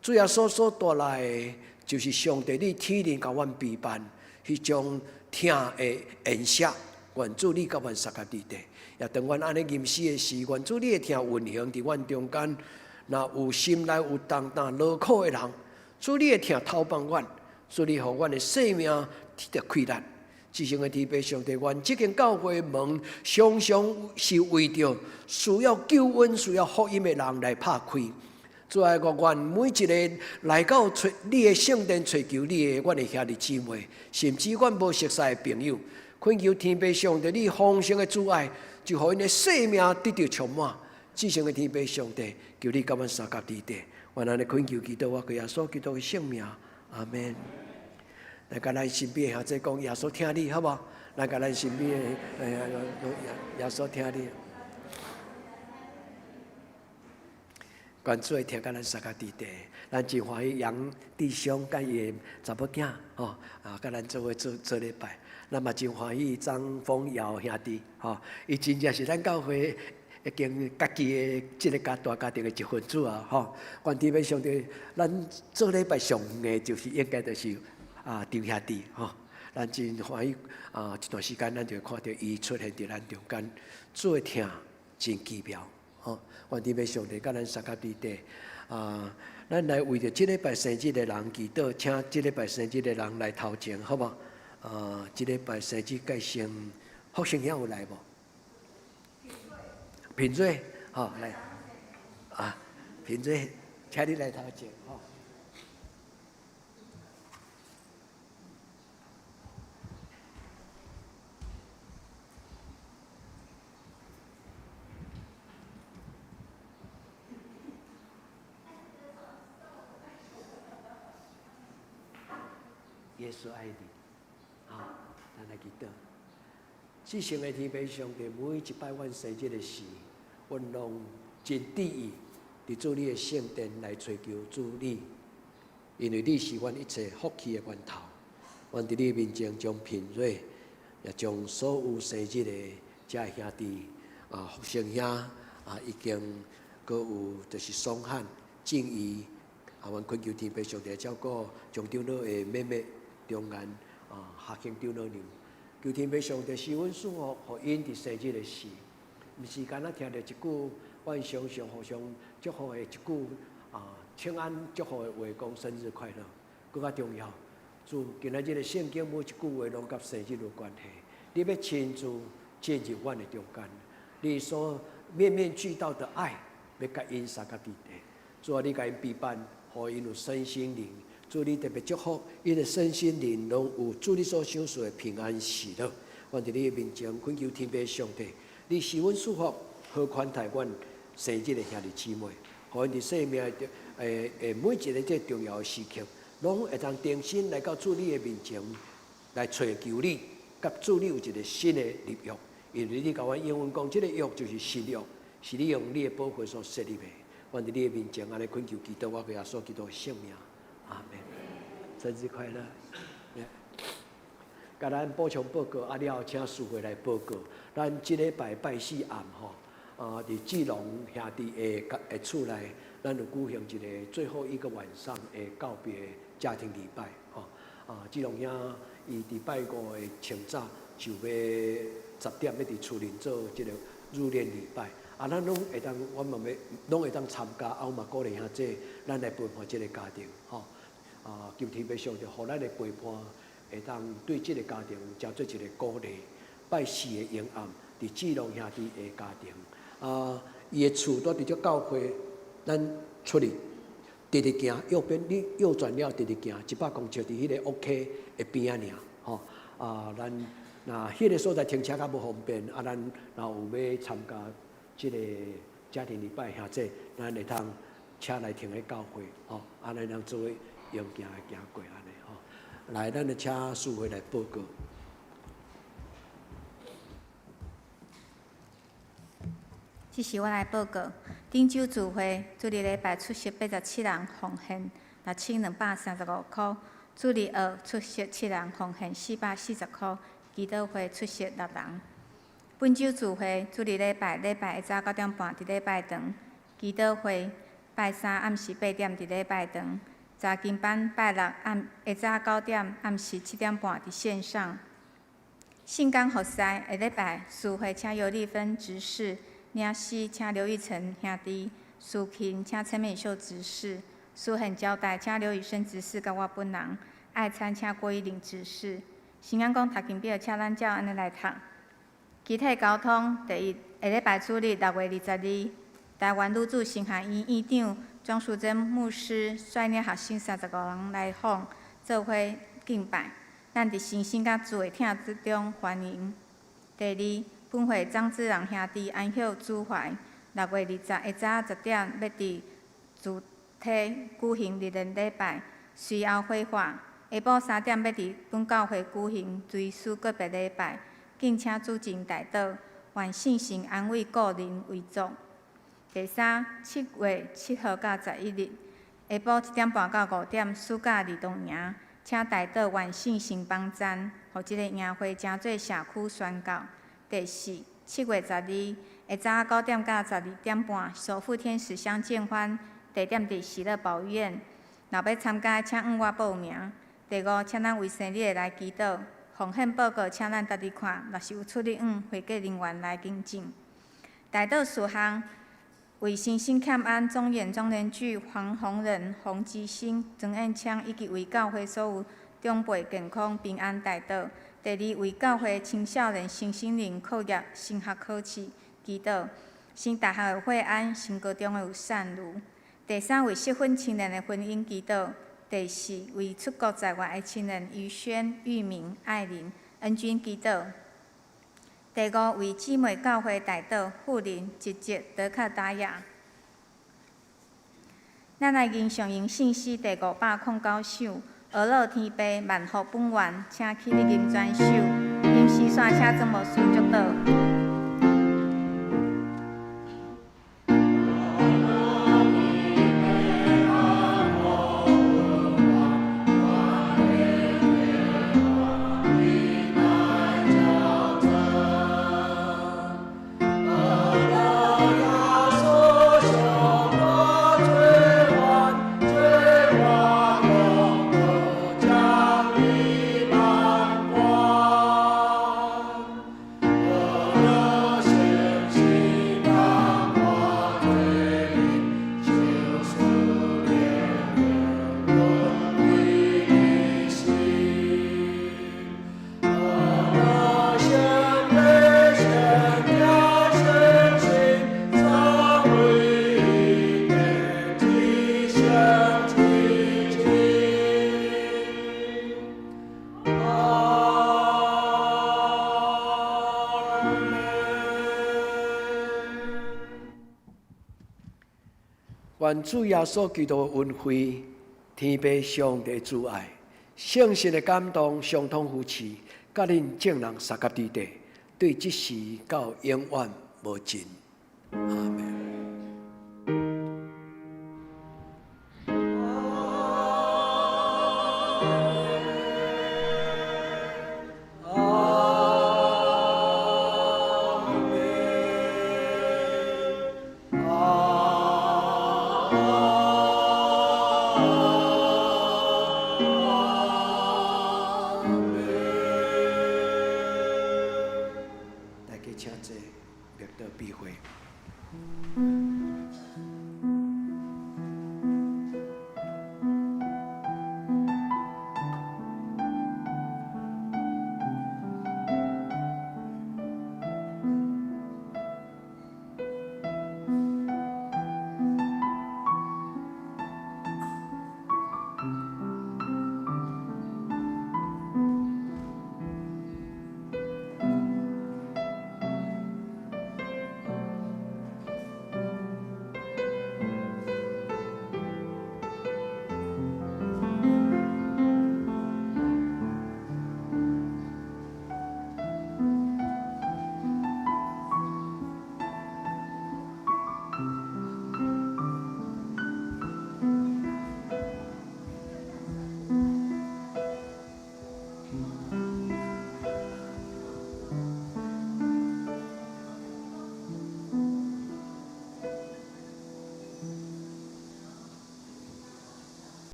主耶穌所帶來的，就是上帝你天靈共阮陪伴，彼種疼的筵席。願主你佮阮相佮佇地，也當阮按呢吟詩的時，願主你的疼運行佇阮中間。若有心內有重擔勞苦的人，主你的疼透放阮，主你予阮的生命得著氣力。至聖的天父上帝，願這間教會門常常是為著需要救恩、需要福音的人來拍開。主啊，我願每一个來到揣你的聖殿揣求你的，阮的兄弟姊妹，甚至阮無熟似的朋友，懇求天父上帝，你豐盛的慈愛，就予𪜶的生命得著充滿。至聖的天父上帝，求你佮阮相佮佇地，願按呢懇求祈禱，我歸耶穌基督的聖名，阿門。來共咱身邊的兄弟講，耶穌疼你，好無？來共咱身邊的耶穌疼你。願主的疼佮咱相佮佇地，咱真歡喜楊弟兄佮伊的查某囝吼，啊，佮咱做伙做做禮拜。咱嘛真歡喜張豐堯兄弟，吼，伊真正是咱教會已經家己的這个家大家庭的一份子啊，吼。願天父上帝，咱做禮拜上遠的，就是應該就是啊張兄弟，吼。咱真歡喜啊，這段時間咱就會看著伊出現佇咱中間，主的疼真奇妙。吼，願天父上帝佮咱相佮佇地啊！咱來為著這禮拜生日的人祈禱，請這禮拜生日的人來頭前，好無？啊，這禮拜生日介紹，福生兄有來無？品瑞，好來，啊，品瑞，請你來頭前，吼。耶穌愛你，好，咱來祈禱。至聖的天父上帝，每一擺阮生日的時，阮攏真致意佇主你的聖殿來揣求主你，因為你是阮一切福氣的源頭。阮佇你面前將品瑞，也將所有生日的遮兄弟啊，福生兄啊，已經閣有就是松漢、靜怡啊，阮懇求天父上帝照顧張長老的妹妹中間啊，學興長老娘，求天父上帝賜阮祝福，予𪜶佇生日的時，毋是干焦聽著一句，阮常常互相祝福的一句啊，請安祝福的話，講生日快樂，閣較重要。主，今仔日的聖經每一句話攏佮生日有關係。你欲親自進入阮的中間，你所面面俱到的愛，欲佮𪜶相佮佇地。主啊，你共𪜶陪伴，予𪜶有身心靈。主，你特別祝福，𪜶的身心靈攏有主你所賞賜的平安喜樂。阮佇你的面前懇求天父上帝，你賜阮祝福，好款待阮生日的兄弟姊妹，予𪜶佇生命的每一个這重要的時刻，攏會當重新來到主你的面前來揣求你，佮主你有一個新的立約。因為你共阮應允講，這個約就是新約，是你用你的寶血所設立的。阮佇你的面前按呢懇求祈禱，我歸耶穌基督的聖名，阿門。生日快樂！共咱補充報告，啊了後請司會來報告。咱這禮拜拜四暗吼，啊，佇志龍兄弟的的厝內，咱有舉行一個最後一個晚上的告別家庭禮拜，吼。啊，志龍兄伊佇拜五的清早就欲10點欲佇厝裡做這個入殮禮拜。啊，咱攏會當，阮嘛欲攏會當參加，啊，阮嘛鼓勵兄弟，咱來陪伴這個家庭，吼。啊，求天父上帝，予咱的陪伴會當對這個家庭誠做一個鼓勵。拜四的晚暗，佇志龍兄弟的家庭，啊，伊的厝佇佇這教會，咱出去，直直行，右邊你右轉了，直直行100公尺，佇彼個 OK 的邊仔爾，吼。啊，咱若彼個所在停車較無方便，啊，咱若有欲參加這個家庭禮拜，兄弟，咱會當車來停佇教會，吼，按呢咱做伙用行的行過按呢吼。來，咱來請淑慧來報告。這是我來報告。頂週聚會，主日禮拜出席87人，奉獻6235箍；主日學出席7人，奉獻440箍。祈禱會出席6人。本週聚會，主日禮拜禮拜下早9點半佇禮拜堂，祈禱會拜三暗時8點佇禮拜堂，查經班拜六暗下早9點，暗時7點半佇線上。聖工服侍下禮拜司會請尤麗芬執事。領詩請劉玉成兄弟，司琴請陳美秀執事，司獻招待請劉宇生執事佮我本人，愛餐請郭一玲執事。新安講讀經表，請咱照按呢來讀。肢體溝通第一，下禮拜主日6月22，台灣女子神學院院長莊淑珍牧師率領學生35人來訪，做伙敬拜。咱佇信心佮主的疼之中歡迎。第二，本會張志朗兄弟安息主懷，6月20下早10點欲佇主體舉行日蓮禮拜，隨後火化。下晡3點欲佇本教會舉行追思告別禮拜，敬請主前代禱，願聖神安慰故人遺族。第三，7月7號到11日，下晡1點半到5點，暑假兒童營，請代禱願聖神幫贊，予這个營會成做社區宣教。第四，7月12，下早9點到12點半，守護天使相見歡，地點佇喜樂保育院。若欲參加，請向我報名。第五，請咱為生日的來祈禱。奉獻報告，請咱家己看。若是有出入院，會計人員來更正。代禱事項，為身心欠安、莊嚴莊連聚、黃宏仁、洪吉星、曾彦昌，以及為教會所有長輩健康平安代禱。第二，為教會青少年身心靈課業升學考試祈禱。新大學的惠安，新高中的有善如。第三，為適婚青年的婚姻祈禱。第四，為出國在外的青年于軒、玉明、愛玲、恩君祈禱。第五，為姊妹教會代禱，富林、吉吉、德克達雅。咱來吟誦用聖詩第509首。阿樂天父萬福本願，請起立吟全首。吟詩煞請曾牧師祝禱。願主耶穌基督的恩惠、天父上帝慈愛、聖神的感動、相通扶持，佮恁眾人相佮佇底，對這時到永遠無盡。阿們。大家請坐，默禱閉會。